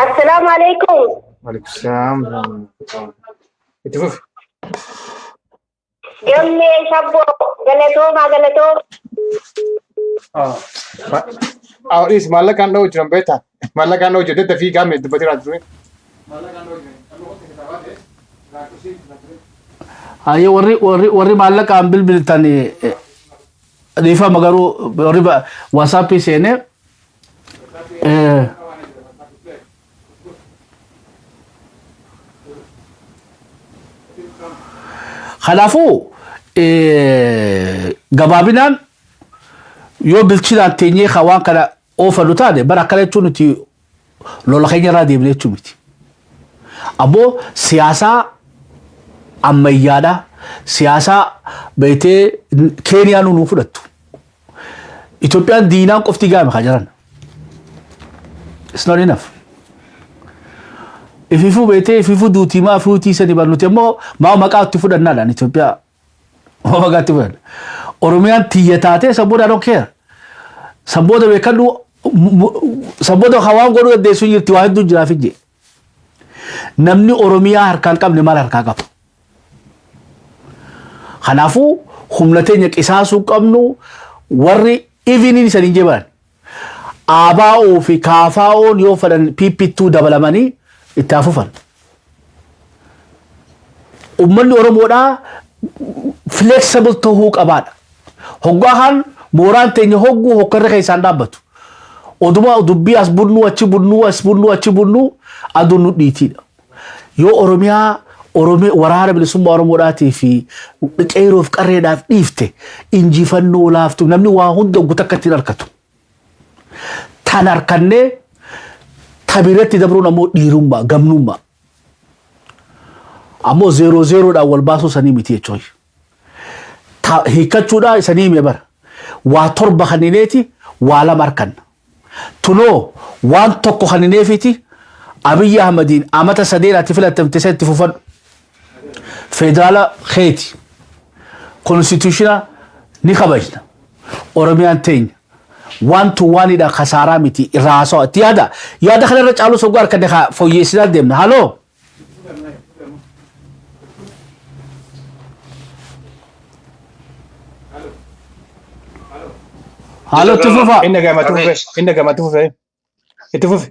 Assalaamu alaikum. Waalaikum salaam. Itti fufi. Gammee, Shabboo, galatoomaa, galatooma. Dhiis, maallaqaan dha'u jiran beektaa? Maallaqaan dha'u jiran dafii gaame dubbatee jiru. Hayyee, warri maallaqaan bilbiltan dhiifama, garuu warri WhatsAppii seenee kanaafuu gabaabinaan yoo bilchinaan teenyee kan waan kana oofannu taate, bara akkana jechuun nuti lola keenya irraa deemne jechuu miti. Ammoo siyaasaa ammayyaadha. Siyaasaa beektee Keeniyaan nuu fudhattu. Itoophiyaan diinaan qofti gaame kan jiran. It's not enough. Ififuu beektee ififuu duutii maa fuutii sani bar nuti immoo maa maqaa itti fudhannaadhaan Itoophiyaa. Maa maqaa itti fudhanna. Oromiyaan tiyya taatee san booda I don't care. San booda beekadhu, san booda hawaan godhuu dandeessu hin jirti, waa hedduu jiraaf hin. Namni Oromiyaa harkaan qabne maal harkaa qaba? Kanaafuu humna teenya qisaasuu qabnu warri iviniin isanii jeban. ABO fi KFO'n yoo fedhan PP'ttuu dabalamanii itti hafufan. Uummanni Oromoodhaa flexible ta'uu qabaadha. Hoggaa kan mooraan teenya hogguu hokkarra keessaan dhaabbatu. Oduma dubbii as bunnuu achi bunnuu, as bunnuu achi bunnuu, aduun nu dhiitiidha. Yoo Oromiyaa waraana bilisummaa Oromoodhaatii fi qeeroof qarreedhaaf dhiifte, injifannoo laaftu namni waa hunda guutuu akka ittiin harkatu. Tan harkannee tabiratti dabruun ammoo dhiirummaa, gamnummaa. Ammoo zeeroo zeeroodhaan wal baasuu sanii miti jechuudha. Hiikkachuudhaa sanii hime bara. Waa torba kannineeti waa lama harkanna. Tunoo waan tokko kannineefiti Abiyyi Ahmadiin amata 3 ati filatamte isa itti fufadhu. Federaala keeti. Constitutiona ni kabajna. Oromiyaan teenya. Waan tu waanidha kasaaraa miti irraa haasawa. Itti yaada. Yaada kana irra caaluu sogguu harkanne haa fooyyeessinaa deemna. Haloo. Haaloo itti fufaa. Inni gama itti fufe. Inni gama itti fufe. Itti fufe.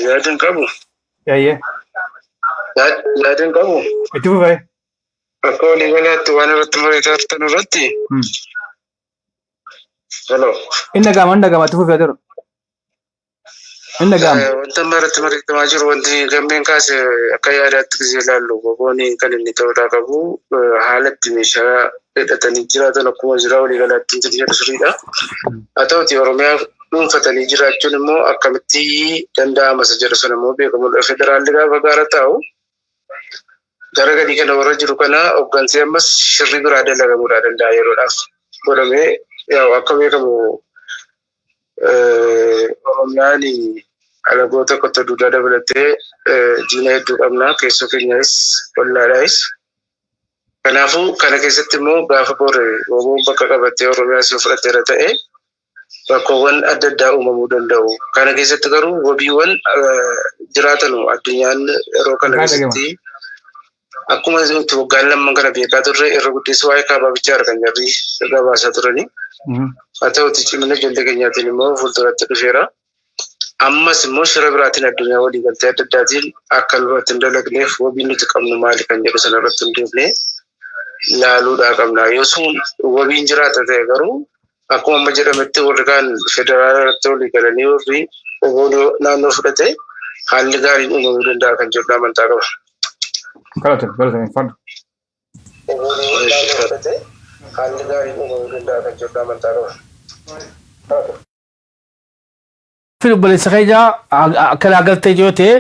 Yaadin qabu. Eeyyee. Yaadin qabu. Itti fufe. Akka waliigalaatti waan irratti mari'atan irratti. Hello. Inni gama itti fufe jiru. Inni gama. Wanta amma irratti mari'atamaa jiru, wanti gammeen kaase akka yaadaatti gisee ilaallu, goboon kan inni ta'uudhaa qabu haala itti meeshaa hidhatanii jiraatan akkuma jira waliigalaatti inni jedhu sirriidha. Haa ta'uti, Oromiyaa dhuunfatanii jiraachuun immoo akkamitti danda'ama isa jedhu sana immoo beekamudha. Federaalli gaafa gaara taa'u gara gadii kana warra jiru kana hooggansee ammas shirri biraa dalagamuudhaa danda'a yeroodhaaf godhamee. Yaa'u akka beekamu Oromiyaan alagoota qottoo duudaa dabalatee diina hedduu qabna, keessoo keenyas ollaadhaayis. Kanaafuu kana keessatti immoo gaafa bore woboon bakka qabattee Oromiyaa si fudhateera ta'e rakkoowwan adda addaa uumamuu danda'u. Kana keessatti garuu wabiiwwan jiraatan addunyaan yeroo kana keessatti akkuma nuti waggaan lamman kana beekaa turre irra guddeessu waa'ee kaabaa bichaadha kan jarri irraa baasaa turani. Haa ta'uti, cimina ijoollee keenyaatiin immoo fuulduratti dhufeera. Ammas immoo shira biraatiin addunyaa walii galtee adda addaatiin akka nurratti hin dalagneef wabiin nuti qabnu maali kan jedhu sana irratti hundoofnee laaluudhaa qabna. Yoo sun wabiin jiraata ta'e garuu akkuma amma jedhametti warri kaan federaala irratti walii galanii warri oboo naannoo fudhate haalli gaariin uumamuu danda'a kan jedhu amantaa qaba. Galatoom, galatoom, fadhu. Oboo naannoo fudhate haalli gaariin uumamuu danda'a kan jedhu amantaa qaba. Fi obboleessa keenya akka agartee yoo ta'e,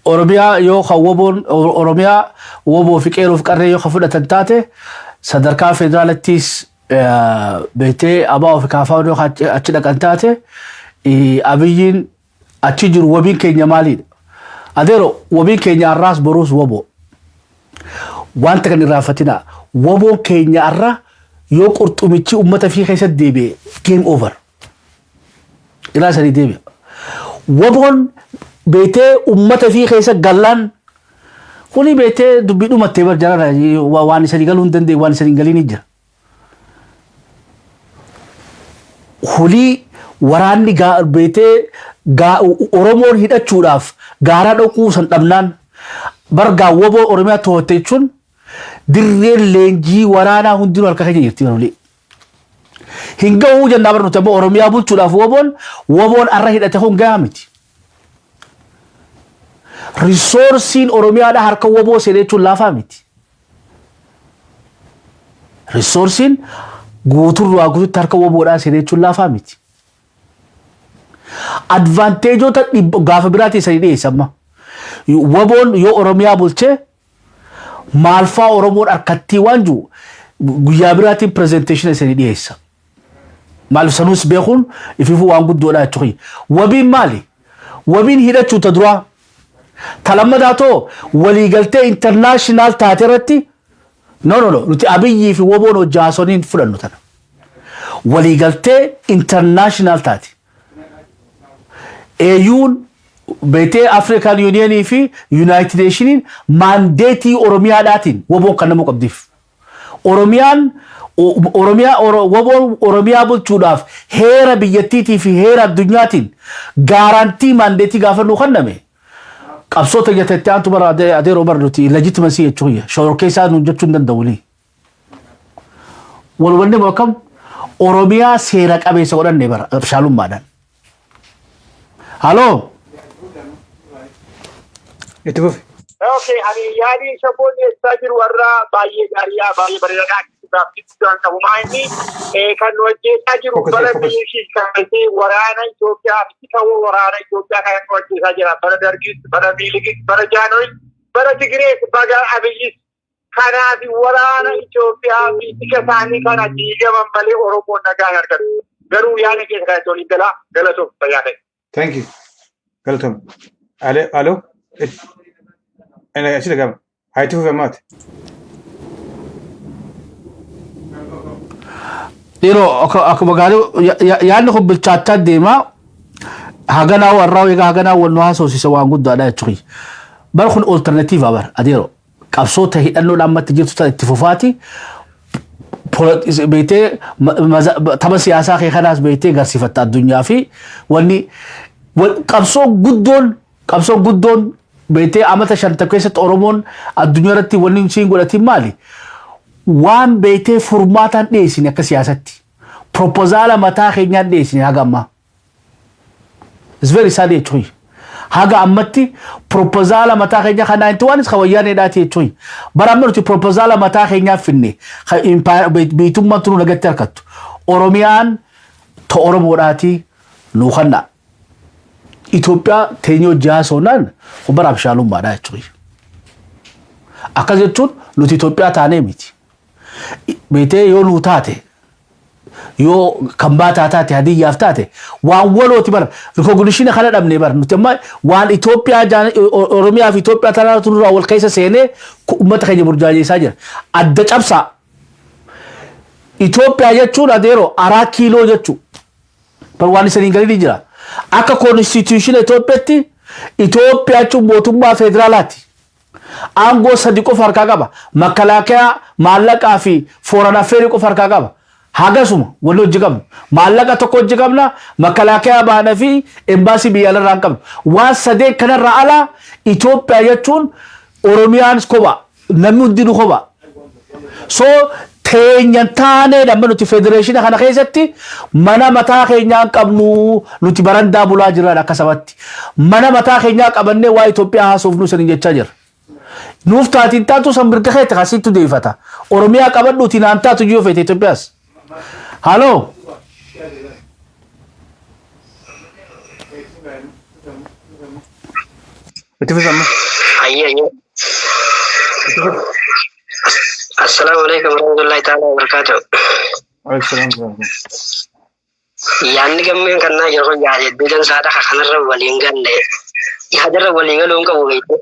Oromiyaa yoo kan woboon Oromiyaa woboo fi qeeroo fi qarree yoo kan fudhatan taate, sadarkaa federaalattis beektee ABO fi KFO yoo achi dhaqan taate, Abiyyiin achi jiru wabiin keenya maalidha? Adeero, wabiin keenya har'aas boruus woboo. Wanta kan irraanfatinaa, woboon keenya har'a yoo qurxumichi uummata fi keessatti deebi'e game over. Ilaa sanii deebi'a. Woboon beektee uummata fi keessa gallaan kuni beektee dubbii dhumattee bar jarana waan isanii galuu hin dandeenye, waan isanii hin galiin jira. Hulii waraanni beektee Oromoon hidhachuudhaaf gaara dhaquu san dhabnaan bargaa woboo Oromiyaa to'atte jechuun dirreen leenjii waraanaa hundinuu harka keenya jirti malee. Hin gahuu jennaa bar nuti ammoo Oromiyaa bulchuudhaaf woboon arra hidhate kun gahaa miti. Resourceiin Oromiyaadhaa harka woboo seenee jechuun laafaa miti. Resourceiin guuturraa guututti harka woboodhaa seenee jechuun laafaa miti. Advantageota gaafa biraatii sanii dhiyeessa amma. Woboon yoo Oromiyaa bulchee maalfaa Oromoon harkattii waan jiru guyyaa biraatiin presentation isanii dhiyeessa. Maaliif sanuus beekuun ififuu waan guddoodha jechuudha. Wabiin maali? Wabiin hidhachuu ta duraa. Ta lammataa too waliigaltee international taate irratti no, no, no, nuti Abiyyii fi woboon hojjaasoniin fudhannu tana. Waliigaltee international taate. AU'n beetee African Unionii fi United Nationiin mandateii Oromiyaadhaatiin woboon kan namuu qabdiif. Oromiyaan Oromiyaa woboon Oromiyaa bulchuudhaaf heera biyyattiitii fi heera addunyaatiin guarantee mandateii gaafa nuu kenname qabsoo tajaajila aantu bara adeeroo bara nuti legitimacy jechuun shororkeessaa nuun jechuu hin danda'u. Walwanne akkam Oromiyaa seera qabeessa godhanne bara shaalummaadhaan. Haloo. Itti fufi. Okay, ani yaadi shaboon dhiyeessaa jiru warra baay'ee gaariidha, baay'ee bareedaadha. Gaaffii guddaan qabu. Maa inni kan nu ajjeesaa jiru Focus, bara focus. biyyi kan waraana Itoophiyaa fi ta'uu waraana Itoophiyaa kan nu ajjeesaa jira. Bara Dargis, bara Miiligis, bara Jaanois, bara Tigirees, baga Abiyyis. Kanaaf waraana Itoophiyaa fi tika isaanii kana diigaman malee Oromoon nagaa hin argatu. Garuu yaada keessa kanatti waliin galaa galatoom fayyaa ta'e. Thank you. Galatoom. Alo, alo. Achi dhagama. Haa itti fufi ammaati. Yeroo akkuma gaarii yaadni kun bilchaachaa deemaa, haganaa warraa egaa haganaa wal nu haasofsiisa, waan guddaadha jechuudha. Bar kun alternative bar adeero qabsoota hidhannoon ammatti jirtu tan itti fufaati, beektee tapha siyaasaa kee kanaas beektee garsiifatta addunyaa fi wanni qabsoo guddoon beektee amata 50 keessatti Oromoon addunyaa irratti wanni isiin godhatin maali? Waan beektee furmaataan dhiyeessine akka siyaasatti. Proposal mataa keenyaan dhiyeessine haga ammaa. It's very sad jechuun. Haga ammatti proposal mataa keenya kan 91 kan wayyaaneedhaati jechuun. Bara amma nuti proposal mataa keenyaa finne biitummaan tunu nagatti harkattu. Oromiyaan to Oromoodhaati nuu kanna. Itoophiyaa teenyee hojii haasofnaan kun bara abshaalummaadha jechuun. Akkas jechuun nuti Itoophiyaa taanee miti. Beetee yoo nuu taate, yoo kan baataa taate, Hadiyyaaf taate, waan walooti. Bara recognition kana dhabne, bara nuti amma waan Itoophiyaa, Oromiyaa fi Itoophiyaa tanaatu nurraa wal keessa seenee uummata keenya burjaajessaa jira. Adda cabsaa. Itoophiyaa jechuun adeeroo araa kiiloo jechuu. Bar waan isaniin galii jira. Akka constitution Itoophiyaatti Itoophiyaa jechuun mootummaa federaalaati. Aangoo sadi qofa harkaa qaba. Makalaakaa, maallaqaa fi foreign affairs qofa harkaa qaba. Hagasuma wanni hojii qabnu. Maallaqa tokko hojii qabna, makalaakaa baana fi embaasii biyya alarraa hin qabnu. Waan sadeen kanarraa alaa Itoophiyaa jechuun Oromiyaanis kopha. Namni hundinuu kopha. So teenyan taanee amma nuti federation kana keessatti mana mataa keenyaa qabnu, nuti barandaa bulaa jirran akka sabatti. Mana mataa keenyaa qabannee waa Itoophiyaa haasofnu sanii jechaa jira. Nuuf taatiin taatu san mirga keetti kasitti deeffata. Oromiyaa qabadhuuti naan taatu jiru feete Itoophiyaas. Haloo. Itti fufi amma. Ayyee ayyee. Assalaamu alaikum warahmatullahi ta'ala wabarakatuh. Waalaikum salaam. Yaadni gammeen kan naa jiru kun yaada hedduu dansaadha. Kanarra waliin galle. Yaadarra walii galuu hin qabu beektu.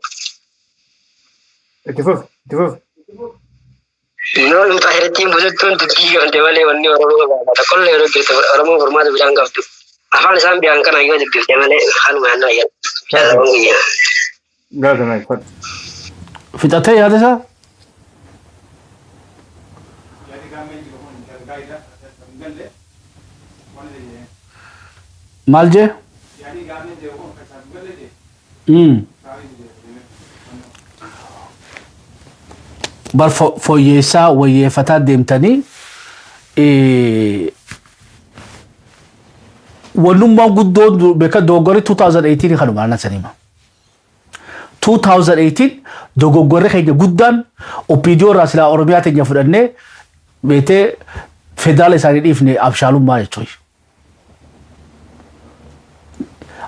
Itti fufi. Itti fufi. Yoo impaayirattiin bututtuun dubbii yoonte malee wanni Oromoo gaafata. Qollee yeroo jirtu Oromoo furmaata biraan qabdu. Afaan isaan biyaan kana yoo dubbifte malee kanuma yaadna jedha. Jaalalamuun guyyaa. Galatoomaa fadhu. Fixatee yaada isaa? Maal jee? Bar fooyyeessaa wayyeeffataa deemtanii wannummaan guddoon beeka dogoggorri 2018 kanuma annan sanima. 2018 dogoggorri keenya guddaan OPDO irraa silaa Oromiyaa teenya fudhannee beetee federaala isaanii dhiifne abshaalummaa jechuudha.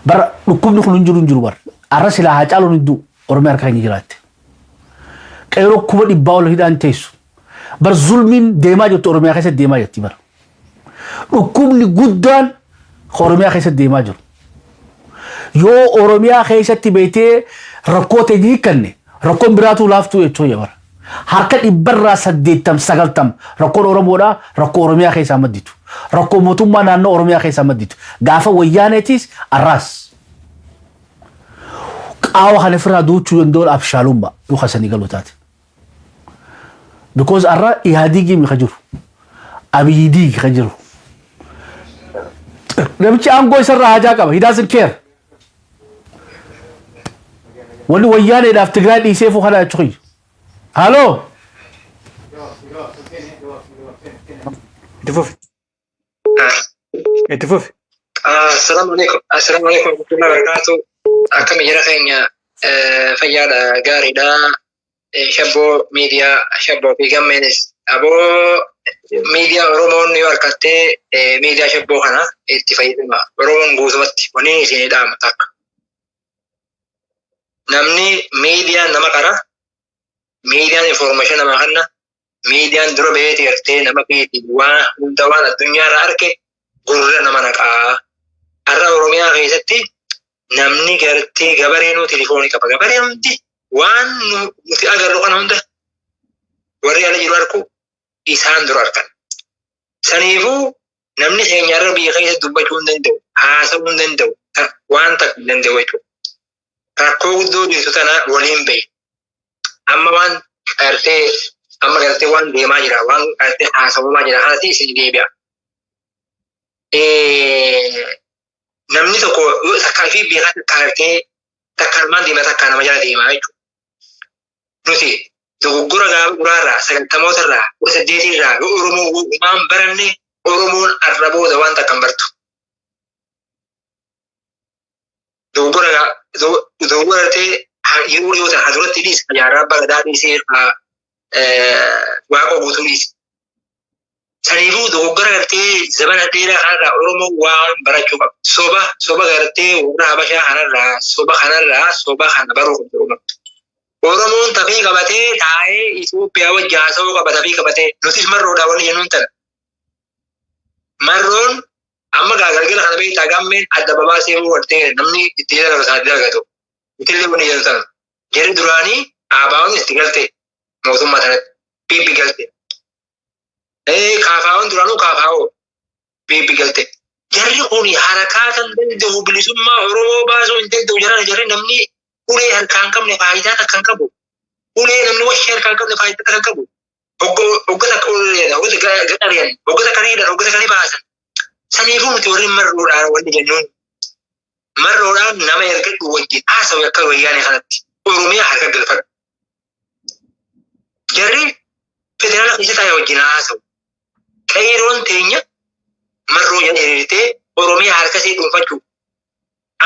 Bara dhukkubni kun hin jiru hin jiru bara. Arra silaa Haacaaluun hin du'u Oromiyaa harka keenya jiraatte. Qeeroo 100,000 ol hidhaan teessu. Bar zulmiin deemaa jirtu Oromiyaa keessatti deemaa jirti bara. Dhukkubni guddaan Oromiyaa keessatti deemaa jiru. Yoo Oromiyaa keessatti beektee rakkoo ta'e hiikkanne, rakkoon biraatu laaftuu jechuudha bara. Harka 80% 90% rakkoon Oromoodhaa rakkoo Oromiyaa keessaa madditu. Rakkoo mootummaa naannoo Oromiyaa keessaa madditu. Gaafa wayyaaneetis arraas. Qaawa kana ofirraa duuchuu danda'uun abshaalummaa yoo kasanii galu taate. Because arra Ihaadigii mi ka jiru. Abiyyi diigi ka jiru. Namichi aangoo isarraa hajaa qaba. He doesn't care. Wanni wayyaaneedhaaf Tigraay dhiiseefuu kana jechuudha. Haloo. Itti fufi. Itti fufi. Assalaamu alaikum. Assalaamu alaikum warahmatullahi wabarakatuh. Akkami jira keenya, fayyaadha, gaariidha. Shabboo miidiyaa, shabboo fi gammeenis aboo miidiyaa Oromoon yoo harkattee miidiyaa shabboo kana itti fayyadama. Oromoon guutumatti wanni isin dhaama takka. Namni miidiyaan nama qara, miidiyaan information namaa kenna, miidiyaan dura beeti gartee nama keeti waan hunda waan addunyaarraa arge gurra nama naqaa. Har'a Oromiyaa keessatti namni gartee gabareenuu telefoonii qaba. Gabareen hundi waan nuti agarru kana hunda warri ala jiru arku isaan dura argan. Saniifuu namni keenya irra biyya keessa dubbachuu hin danda'u, haasa'uu hin danda'u, waan takka hin danda'u jechuudha. Rakkoo guddoo jirtu tana waliin bahe. Amma waan gartee amma gartee waan deemaa jira, waan gartee haasawamaa jira kanatti isin deebi'a. Namni tokko yoo takkaa fi beekaa takkaa gartee takkaan maan deema takkaa nama jala deemaa jechuudha. Nuti dogoggora gaafa duraarraa 90mootarraa 18rraa yoo Oromoo waan baranne Oromoon arra booda waan takka hin bartu. Dogoggora dogoggora gartee yeroo dhiyoo tana duratti dhiise jaarraa abbaa gadaa dhiisee waaqa guutuu dhiise. Saniifuu dogoggora gartee zabana dheeraa kanarraa Oromoon waan barachuu qaba. Soba soba gartee warra Habashaa kanarraa soba kanarraa soba kana baruu qabdi Oromoon. Oromoon tafii qabatee taa'ee Itoophiyaa wajji haasa'uu qaba tafii qabatee. Nutis marroodhaa wanni jennuun tana. Marroon amma gaa galgala kana beektaa gammeen adda babaasee gartee namni itti dalagatu sana dalagatu. Nutillee wanni jennu tana. Jarri duraanii ABO'n itti galte mootummaa tanatti. PP galte. KFO'n duraanuu KFO PP galte. Jarri kun harakaa kan danda'u bilisummaa Oromoo baasuu hin danda'u jarana jarri namni ulee harkaa hin qabne faayidaa takka hin qabu. Ulee namni washee harkaa hin qabne faayidaa takka hin qabu. Hogga takka ulee hogga gadhariyan hogga takka riidhan hogga takka ni baasan. Saniifuu nuti warri marroodhaan wanni jennuun marroodhaan nama ergadhu wajjin haasawu akka wayyaanee kanatti Oromiyaa harka galfadhu. Jarri federaala keessa taa'e wajjin haasawu. Qeeroon teenya marroo jala hiriirtee Oromiyaa harka ishee dhuunfachuu.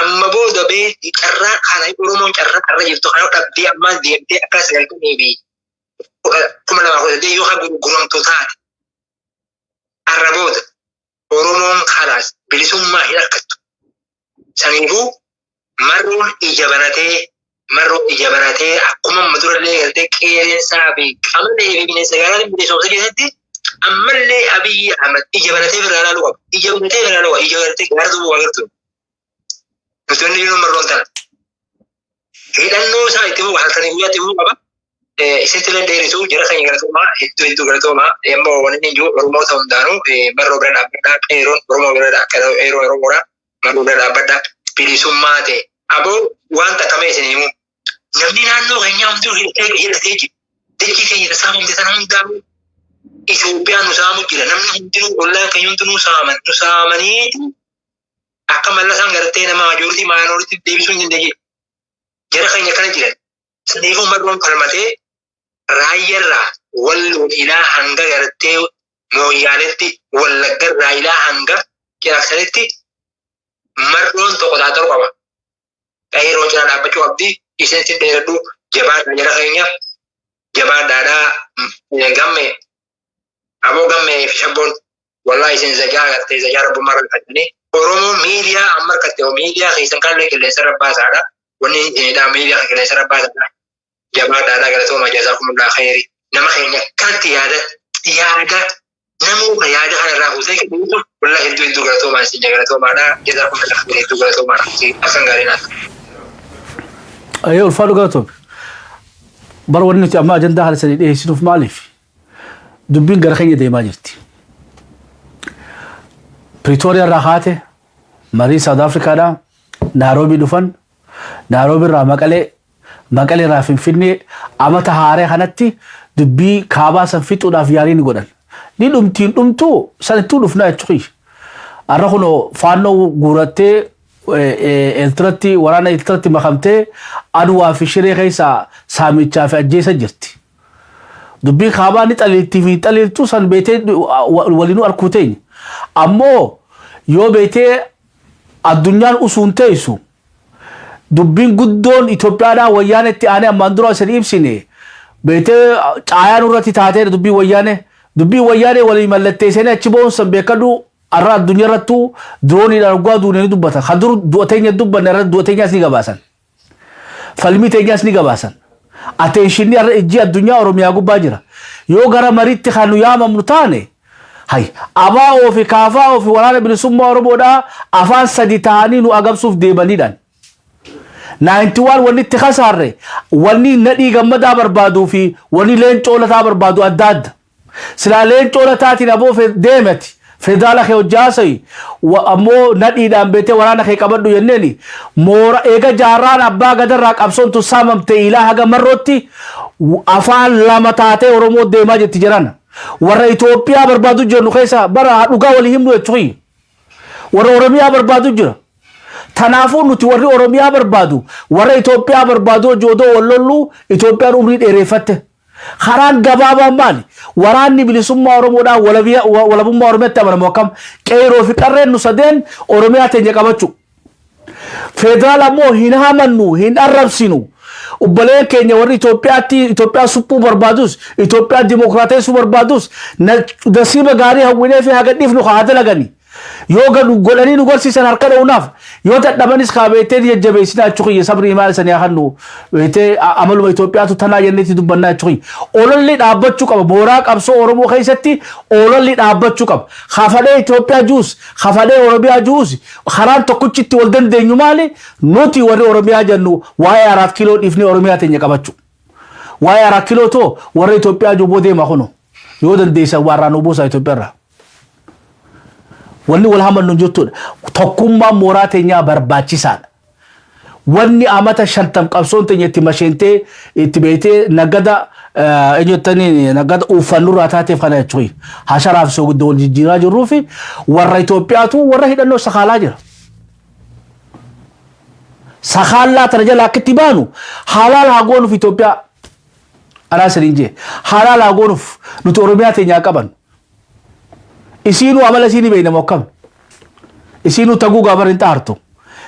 Amma booda beekti carraa kana Oromoon carraa har'a jirtu kana dhabdee ammaan deemtee akka 90 fi 2018 yoo kan gurguramtu taate har'a booda Oromoon kalaas bilisummaa hin argattu. Saniifuu marroon ija banatee marroon ija banatee akkuma amma durallee gartee qeerrensaa fi qamalee fi bineensa gaaraa bilisoomsa keessatti ammallee Abiyyi Ahmad ija banatee biraa ilaaluu qaba. Ija banatee biraa ilaaluu qaba. Ija gartee gaara duuba waa gartu. Nuti wanni jennu marroon tana. Hidhannoo isaa itti fufu halkanii guyyaa itti fufuu qaba. Isitti illee dheerisu jara keenya galatoomaa hedduu hedduu galatoomaa. Ammoo wanni inni jiru Oromoota hundaanuu marroo bira dhaabbadhaa. Qeeroon Oromoo bira dhaabbadhaa. Qeeroon Oromoodha. Marroo bira dhaabbadhaa. Bilisummaa ta'e. Aboo waan takka mee isin himu. Namni naannoo keenyaa hundinuu hidhatee hidhatee jira. Dachii keenya saamamte sana hundaanuu Itoophiyaan nu saamu jira. Namni hundinuu ollaan keenya hundinuu saaman. Nu saamaniiti akka mallasaan gartee nama majority minority deebisuu hin dandeenye. Jara keenya kana jiran. Saniifuu marroon falmatee raayyaarraa walloo ilaa hanga gartee mooyyaaletti wallaggarraa ilaa hanga ciraaksanitti marroon tokko taataruu qaba. Qeeroo cinaa dhaabbachuu qabdi. Isin dheeradhu jabaadhaa jara keenya jabaadhaadhaa gamme aboo gammee fi shabboon wallahi isin zajaa gartee zajaa rabbummaa irra Oromoo miidiyaa amma harkatte miidiyaa keessan kallee qilleensa irra baasaadha. Wanni isinidhaa miidiyaa qilleensa irra baasaadha. Jabaadhaadhaa galatooma jazaakumullah khayri. Nama keenya kanatti yaada yaada namoota yaada kana irraa fuutee kennitu wallahi hedduu hedduu galatoomaa isin galatoomaadha. Jazaakumullah khayri hedduu galatoomaadha. Akkan gaarii naaf. Ayyee ulfaadhu galatoome. Bara wanni nuti amma ajandaa kana sanii dhiyeessinuuf maaliif? Dubbiin gara keenya deemaa jirti. Pretoria irraa kaate marii South Africaadhaa Naaroobii dhufan Naaroobii irraa Maqalee Maqalee irraa Finfinnee amata haaree kanatti dubbii kaabaa san fixuudhaaf yaalii ni godhan. Ni dhumtiin dhumtuu sanittuu dhufnaa jechuudha. Har'a kunoo faannoo guurattee Eertiratti waraana Eertiratti makamtee Aduwaa fi Shiree keessaa saamichaa fi ajjeesa jirti. Dubbiin kaabaa ni xaliiltii fi xaliiltuu san beetee waliinuu arkuu teenya. Ammoo yoo beetee addunyaan usuun teessu dubbiin guddoon Itoophiyaadhaa wayyaane itti aanee ammaan dura isin ibsine beetee caayaa nurratti taatee dubbiin wayyaane dubbiin wayyaane walii mallatteessanii achi ba'uun san beekadhu arra addunyaa irrattuu dirooniidhaan waggaa duune ni dubbata. Kan dur du'a teenya dubbanne irra du'a teenyaas ni gabaasan. Falmii teenyaas ni gabaasan. Attention har'a ijji addunyaa Oromiyaa gubbaa jira. Yoo gara mariitti kan nu yaamamnu taane hay ABO fi KFO fi waraana bilisummaa Oromoodhaa afaan sadi ta'anii nu agabsuuf deemaniidhaan. 91 wanni itti kasaarre wanni nadhii gammadaa barbaaduu fi wanni leencoo lataa barbaadu adda adda. Silaa leencoo lataatiin aboo deemati federaala kee hojii haasayi ammoo nadhiidhaan beetee waraana kee qabadhu jenneeni moora eega jaarraan abbaa gadarraa qabsoon tun saamamte ilaa haga marrootti afaan lama taatee Oromoo deemaa jirti jedhan. Warra Itoophiyaa barbaadu jennu keessa bara dhugaa walii himnu jechuun warra Oromiyaa barbaadu jira. Tanaafuu nuti warri Oromiyaa barbaadu warra Itoophiyaa barbaadu hojii odoo wal lollu Itoophiyaan umrii dheereeffatte. Karaan gabaabaan maali? Waraanni bilisummaa Oromoodhaa walabummaa Oromiyaatti amanamu akkam? Qeeroo fi qarreen nu sadeen Oromiyaa teenya qabachuu. Federaal ammoo hin hamannu, hin arrabsinu. Obboleen keenya warri Itoophiyaatti Itoophiyaa suphuu barbaadus, Itoophiyaa dimokiraateessuu barbaadus, nasiiba gaarii hawwinee fi haga dhiifnu haa dalagani. Yoo godhanii nu garsiisan harka dha'uunaaf yoo dadhabanis kaa beektee jajjabeessinaa jechuu kiyya sabrii maal isanii haa kennu beektee amaluma Itoophiyaatu tanaa jenneetti dubbannaa jechuu kiyya. Ololli dhaabbachuu qaba mooraa qabsoo Oromoo keessatti ololli dhaabbachuu qaba. Hafadhee Itoophiyaa juus hafadhee Oromiyaa juus karaan tokkichi wal dandeenyu maali nuti warri Oromiyaa jennu waa'ee Araat Kiiloo dhiifnee Oromiyaa teenya qabachuu. Waa'ee Araat Kiiloo too warra Itoophiyaa juboo deema kuno yoo dandeessan waarraa nu buusaa Itoophiyaa irraa. Wanni wal hamannu jirtudha. Tokkummaan mooraa teenyaa barbaachisaadha. Wanni amata 50 qabsoon teenya itti masheentee itti beektee nagada eenyuttanii nagada uffannurraa taateef kana jechuudha. Hasharaaf soogidda wal jijjiiraa jirruu fi warra Itoophiyaatu warra hidhannoo sakaalaa jira. Sakaallaa tana jala akka itti baanu halaal haa goonuuf Itoophiyaa. Anaa saniin jee halaal haa goonuuf nuti Oromiyaa teenyaa qaban. Isiinuu amala isiinii beekna mokkam. Isiinuu taguu gaabar hin xaartu.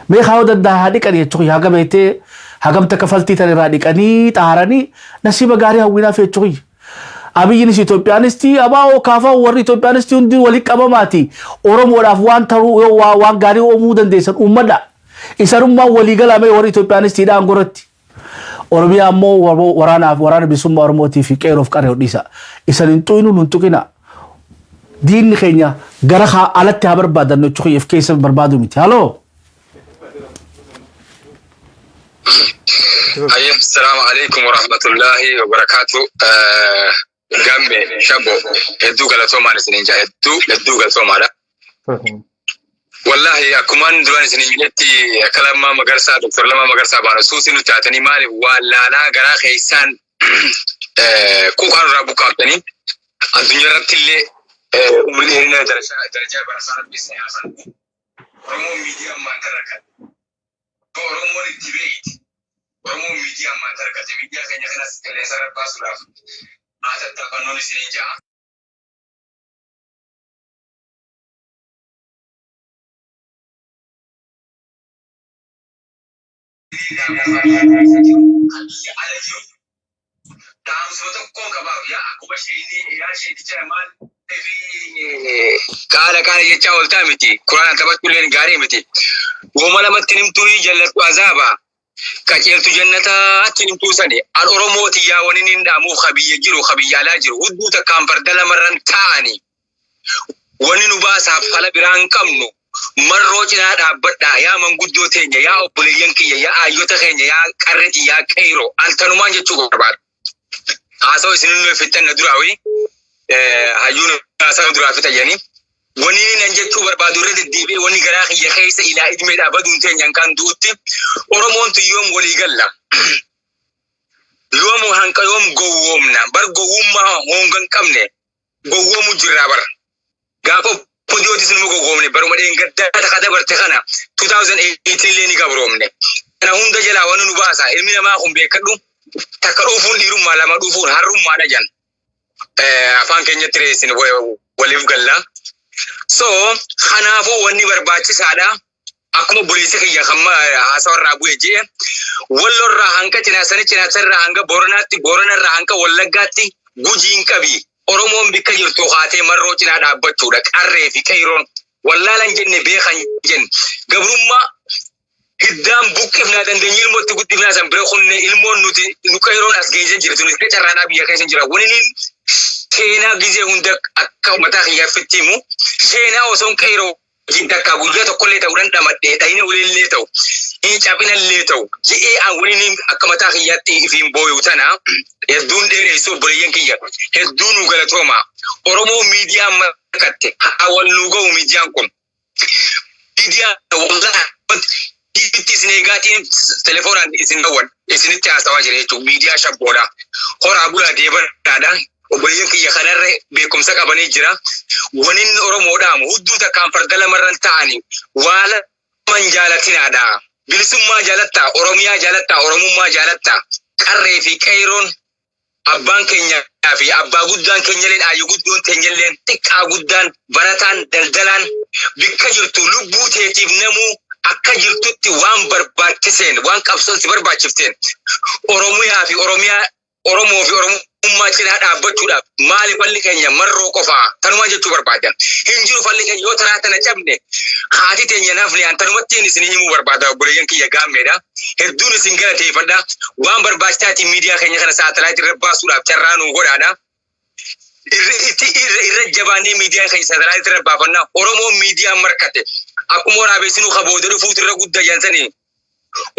Mee haa danda'a haa dhiqanii jechuun haga beektee hagam takka faltii tan irraa dhiqanii xaaranii nasiiba gaarii hawwinaaf jechuun. Abiyyiinis Itoophiyaanistii abaa'oo kaafaa warri Itoophiyaanistii hundi walii qabamaati. Oromoodhaaf waan taruu waan gaarii uumuu dandeessan uummadha. Isanummaan walii galamee warri Itoophiyaanistiidhaan goratti. Oromiyaa ammoo waraanaaf waraana bilisummaa Oromootii fi qeeroof qarree hodhiisa. Isan hin xuyinu nun tuqina. Diinni keenya gara alatti haa barbaadannu jechuun if keessa barbaadu miti. Haloo. Ayyam, assalamu alaikum warahmatullahi wabarakatuh. Gamme Shabo hedduu galatoomaan isiniin jaa, hedduu hedduu galatoomaadha. Wallahi akkumaan duraan isiniin jetti akka Lammaa Magarsaa, Dr. Lammaa Magarsaa baanu suusii nutti taatanii maaliif waan laalaa garaa keessaan quuqaan irraa buqqaaftanii addunyaa irratti illee umrii dheerina darajaa barasaa rabbi isin haa kennu. Oromoon miidiyaa ammaan kan rakkate. Oromoon itti beeyti. Oromoon miidiyaa ammaan kan rakkate. Miidiyaa keenya kanas qilleensa irra baasuudhaaf haa tattaafannuun isiniin ja'a. Keessa jiru kan biyya ala jiru dhaamsuma tokkoon qabaaf yaa akkuma isheenii yaa sheeticha maal qaala qaala jechaa ooltaa miti, quraana taphachuu illee gaarii miti. Wooma lamatti himtuu jallattu azaaba qaceeltu jannataatti himtuu sani an Oromooti yaa wani nin dhaamuuf ka biyya jiru ka biyya alaa jiru hudduu takkaan farda lamarran taa'ani wani nu baasaaf fala biraan qabnu marroo cinaa dhaabbadhaa yaa manguddoo teenya, yaa obboleeyyan kiyya, yaa aayyota keenya, yaa qarreti, yaa qeyroo, an tanumaan jechuu barbaada. Haasa'u isin nu fittan na duraawi hayyuun haasa'u duraa fitayyanii. Wani nan jechuu barbaadu irra deddeebi'ee wani garaa kiyya keessa ilaa idmeedhaa baduun teenyaan kan du'utti Oromoon tun yoom walii galla? Yoom hanqa yoom gowwoomna? Bar gowwummaa honga hin qabne gowwoomu jirraa bar. Gaafa Odiyootis numa gowwoomne, baruma dheengaddaa taka dabarte kana 2018 illee ni gabroomne. Kana hunda jalaa wanni nu baasa ilmi namaa kun beekadhu takka dhuufuun dhiirummaa, lama dhuufuun harrummaadha jan. Afaan keenyatti reessin waliif galla. So kanaafuu wanni barbaachisaadha. Akkuma obboleessi kiyya kan haasawa irraa bu'e jee Wallorraa hanga Cinaasanii, Cinaasarraa hanga Booranaatti, Booranarraa hanga Wallaggaatti, Gujiin qabi. Oromoon bikka jirtu kaatee marroo cinaa dhaabbachuudha. Qarree fi qeeyroon wallaalan jenne beekan jenne. Gabrummaa hiddaan buqqifnaa dandeenye ilmootti guddifnaa san bira kunne ilmoon nuti nu qeeyroon as geessan jirtu nuti carraadhaa biyya keessa jira. Wani niin seenaa gizee hunda akka mataa kiyyaaffitti himu seenaa osoon qeyroo Wajjin takka guyyaa tokkollee ta'uu dandhamadhee, dhayina uleellee ta'u, cabinallee ta'u je'ee an waliin akka mataa kiyyaatti ifiin booyu. Tana hedduun dheeressu, obboleeyyan kiyya, hedduu nu galatooma. Oromoo miidiyaa makkatte haa wal nu ga'u. Miidiyaan kun miidiyaa wallahi itti isin eegaatiin telefoonaan isin dawwan isinitti haasawaa jira jechuudha. Miidiyaa shabboodha. Horaa bulaa, deebanaadha. Obboleeyyan kiyya kanarra beekumsa qabanii jira. Waninni Oromoodhaamu hudduu takkaan farda lamarran ta'anii waa laman jaalatinaadha. Bilisummaa jaalattaa, Oromiyaa jaalattaa, Oromummaa jaalattaa. Qarree fi qeeroon, abbaan keenyaa fi abbaa guddaan keenyalleen, ayyu guddoon teenyalleen, xiqqaa guddaan, barataan, daldalaan, bikka jirtu lubbuu teetiif namuu akka jirtutti waan barbaachiseen, waan qabsoon si barbaachifteen, Oromiyaa fi Oromiyaa, Oromoo fi Oromummaa cinaa dhaabbachuudhaaf maali falli keenya? Marroo qofaa. Tanumaa jechuu barbaadan. Hin jiru falli keenya yoo taraa tana cabne haati teenya nafni an tanumattiin isin himuu barbaada. Obboleeyyan kiyya, gaammeedha. Hedduun isin galateeffadha. Waan barbaachisaatiin miidiyaa keenya kana saatalaayitii irra baasuudhaaf carraa nuu godhaadha. Irra jabaannee miidiyaa keenya saatalaayitii irra baafannaa. Oromoon miidiyaan markate akkuma waraabessinuu kabooda dhufuutu irra guddaa jansanii.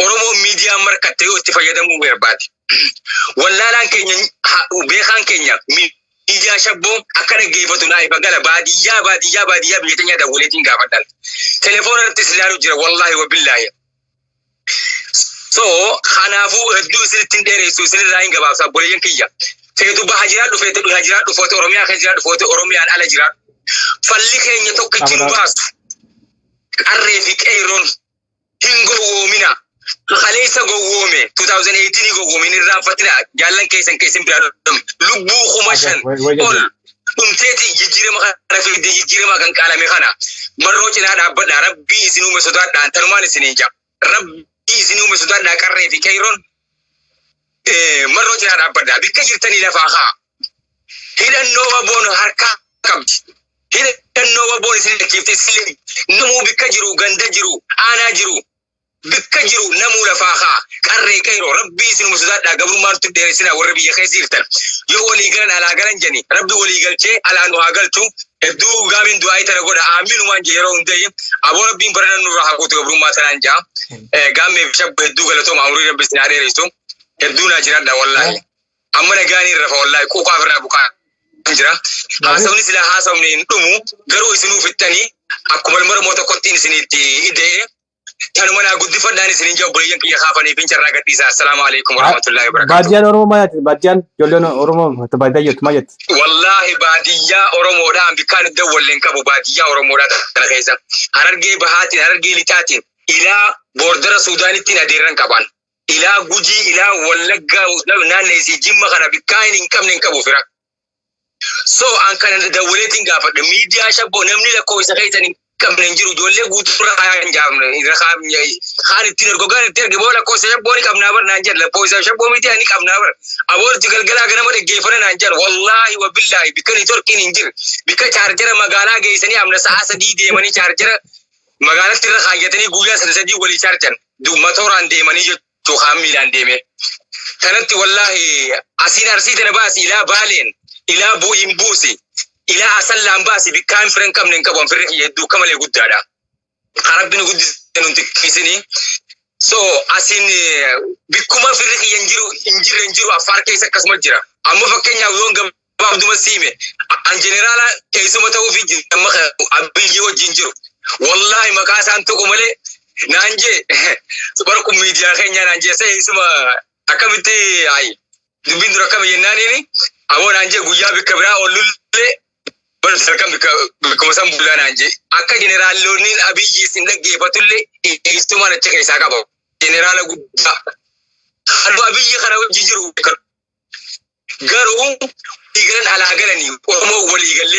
Oromoon miidiyaan markatte yoo itti fayyadamuu barbaade. Wallaalaan keenya, beekaan keenya miidiyaa shabboo akka dhaggeeffatu naa ifa gala. Baadiyyaa baadiyyaa baadiyyaa biyya teenya dawwaleetiin gaafadhan. Telefoona irrattis ilaaluu jira, wallaahi wa billaahi. So kanaafuu hedduu isinitti hin dheeressu, isinirraa hin gabaabsa, obboleeyyan kiyya. Feetu baha jiraadhu, feetu dhiha jiraadhu, feetu Oromiyaa keessa jiraadhu, feetu Oromiyaan ala jiraadhu. Falli keenya tokkichi nu baasu qarree fi qeerroon hin gowwoomina. Kaleessa gowwoome, 2018 gowwoome, hin irraanfatina. Jaallan keessan keessan biraa dhume lubbuu 5,000 ol dhumteeti. Jijjiirama kana fidde, jijjiirama kan qaalame kana marroo cinaa dhaabbadha. Rabbii isin uume sodaadhaan tanumaan isiniin jaa. Rabbii isin uume sodaadhaa, qarree fi qeerroon marroo cinaa dhaabbadha. Bikka jirtanii lafaa kaa. Hidhannoo waboon harkaa qabdi. Hidhannoo waboon isin dhachiifte isin namuu bikka jiru, ganda jiru, aanaa jiru, bikka jiru namuu lafaa kaa. Qarree qeerroo, rabbii isin uume sodaadhaa. Gabrummaan tun dheeressinaa. Warra biyya keessa jirtan yoo walii galan alaa galan jani, rabbi walii galchee alaa nu haa galchu. Hedduu gaamiin du'aa tana godha, aaminumaan jee yeroo hundee. Aboo rabbiin barana nurraa haa guutu gabrummaa tanaan jaa. Gaammee fi shabba, hedduu galatooma. Umurii rabbi isin haa dheeressu. Hedduu naa jiraadha. Wallaahi amma nagaanii rafa, wallaahi quuqaaf irraa buqaa jira. Haasawni silaa haasawni hin dhumu, garuu isinuu fixxanii akkuma ilma Oromoo tokkottiin isinitti ida'ee tanuma naa guddifadhaan isiniin jaa. Obboleeyyan kiyya kaafanii fi carraa gadhiisa. Assalaamu alaikum warahmatullahi wabarakatuh. Baadiyyaan Oromoo maal jetti? Baadiyyaan ijoolleen Oromoo baadiyyaa jirtu maal jetti? Wallaahi baadiyyaa Oromoodhaan bikkaan iddoo walleen qabu baadiyyaa Oromoodhaa tana keessa. Harargee bahaatiin, Harargee lixaatiin, ilaa boordara Suudaanittiin adeerran qaban. Ilaa Gujii, ilaa Wallaggaa, naanneesii Jimma kana bikkaan hin qabne hin qabu fira. So an kana dawwaleetiin gaafadhe. Miidiyaa shabboo namni lakkoofsa keessan hin qabne hin jiru. Ijoollee guutuu irra hin jaafne kaan ittiin ergo gaan itti erge boo lakkoofsa shabboo ni qabnaa bar naan jedhan. Lakkoofsa shabboo miidiyaa ni qabnaa bar, aboorti galgalaa ganama dhaggeeffana naan jedhan. Wallaahi wa billaahi bikka niitworkiin hin jirre, bikka chaarjara magaalaa geessanii amna sa'a 3 deemanii chaarjara magaalatti irra kaayyatanii guyyaa sadi sadii walii chaarjan matooraan deemanii jechuu kaan miilaan deeme. Kanatti wallaahi asiin Arsii tana baasi, ilaa Baaleen, ilaa bu'iin buusi, ilaa Asallaan baasi, bikkaan fira hin qabne hin qabu. Firri kiyya hedduu akka malee guddaadha. Rabbi nu guddise nun xiqqeessini. So asiin bikkuma firri kiyya hin jiru hin jirre hin jiru. Affaar keessa akkasuma jira. Amma fakkeenyaaf yoon gabaabduma siime, an jeneraala teessuma ta'uufi amma Abiyyi wajjin jiru. Wallaahi maqaa isaan tuqu malee naan jee, bara kun miidiyaa keenya naan jee, eessuma akkamitti ayi dubbiin dura akkami jennaaniini, aboo naan jee, guyyaa bikka biraa ollullee bara halkan bikka bikkuma san bulaa naan jee. Akka jeneraalonni Abiyyi isin dhaggeeffatullee eessumaan achi keessaa qaba. Jeneraala guddaa halluu Abiyyi kana wajji jiru garuu walii galan alaa galanii Oromoo walii gallee.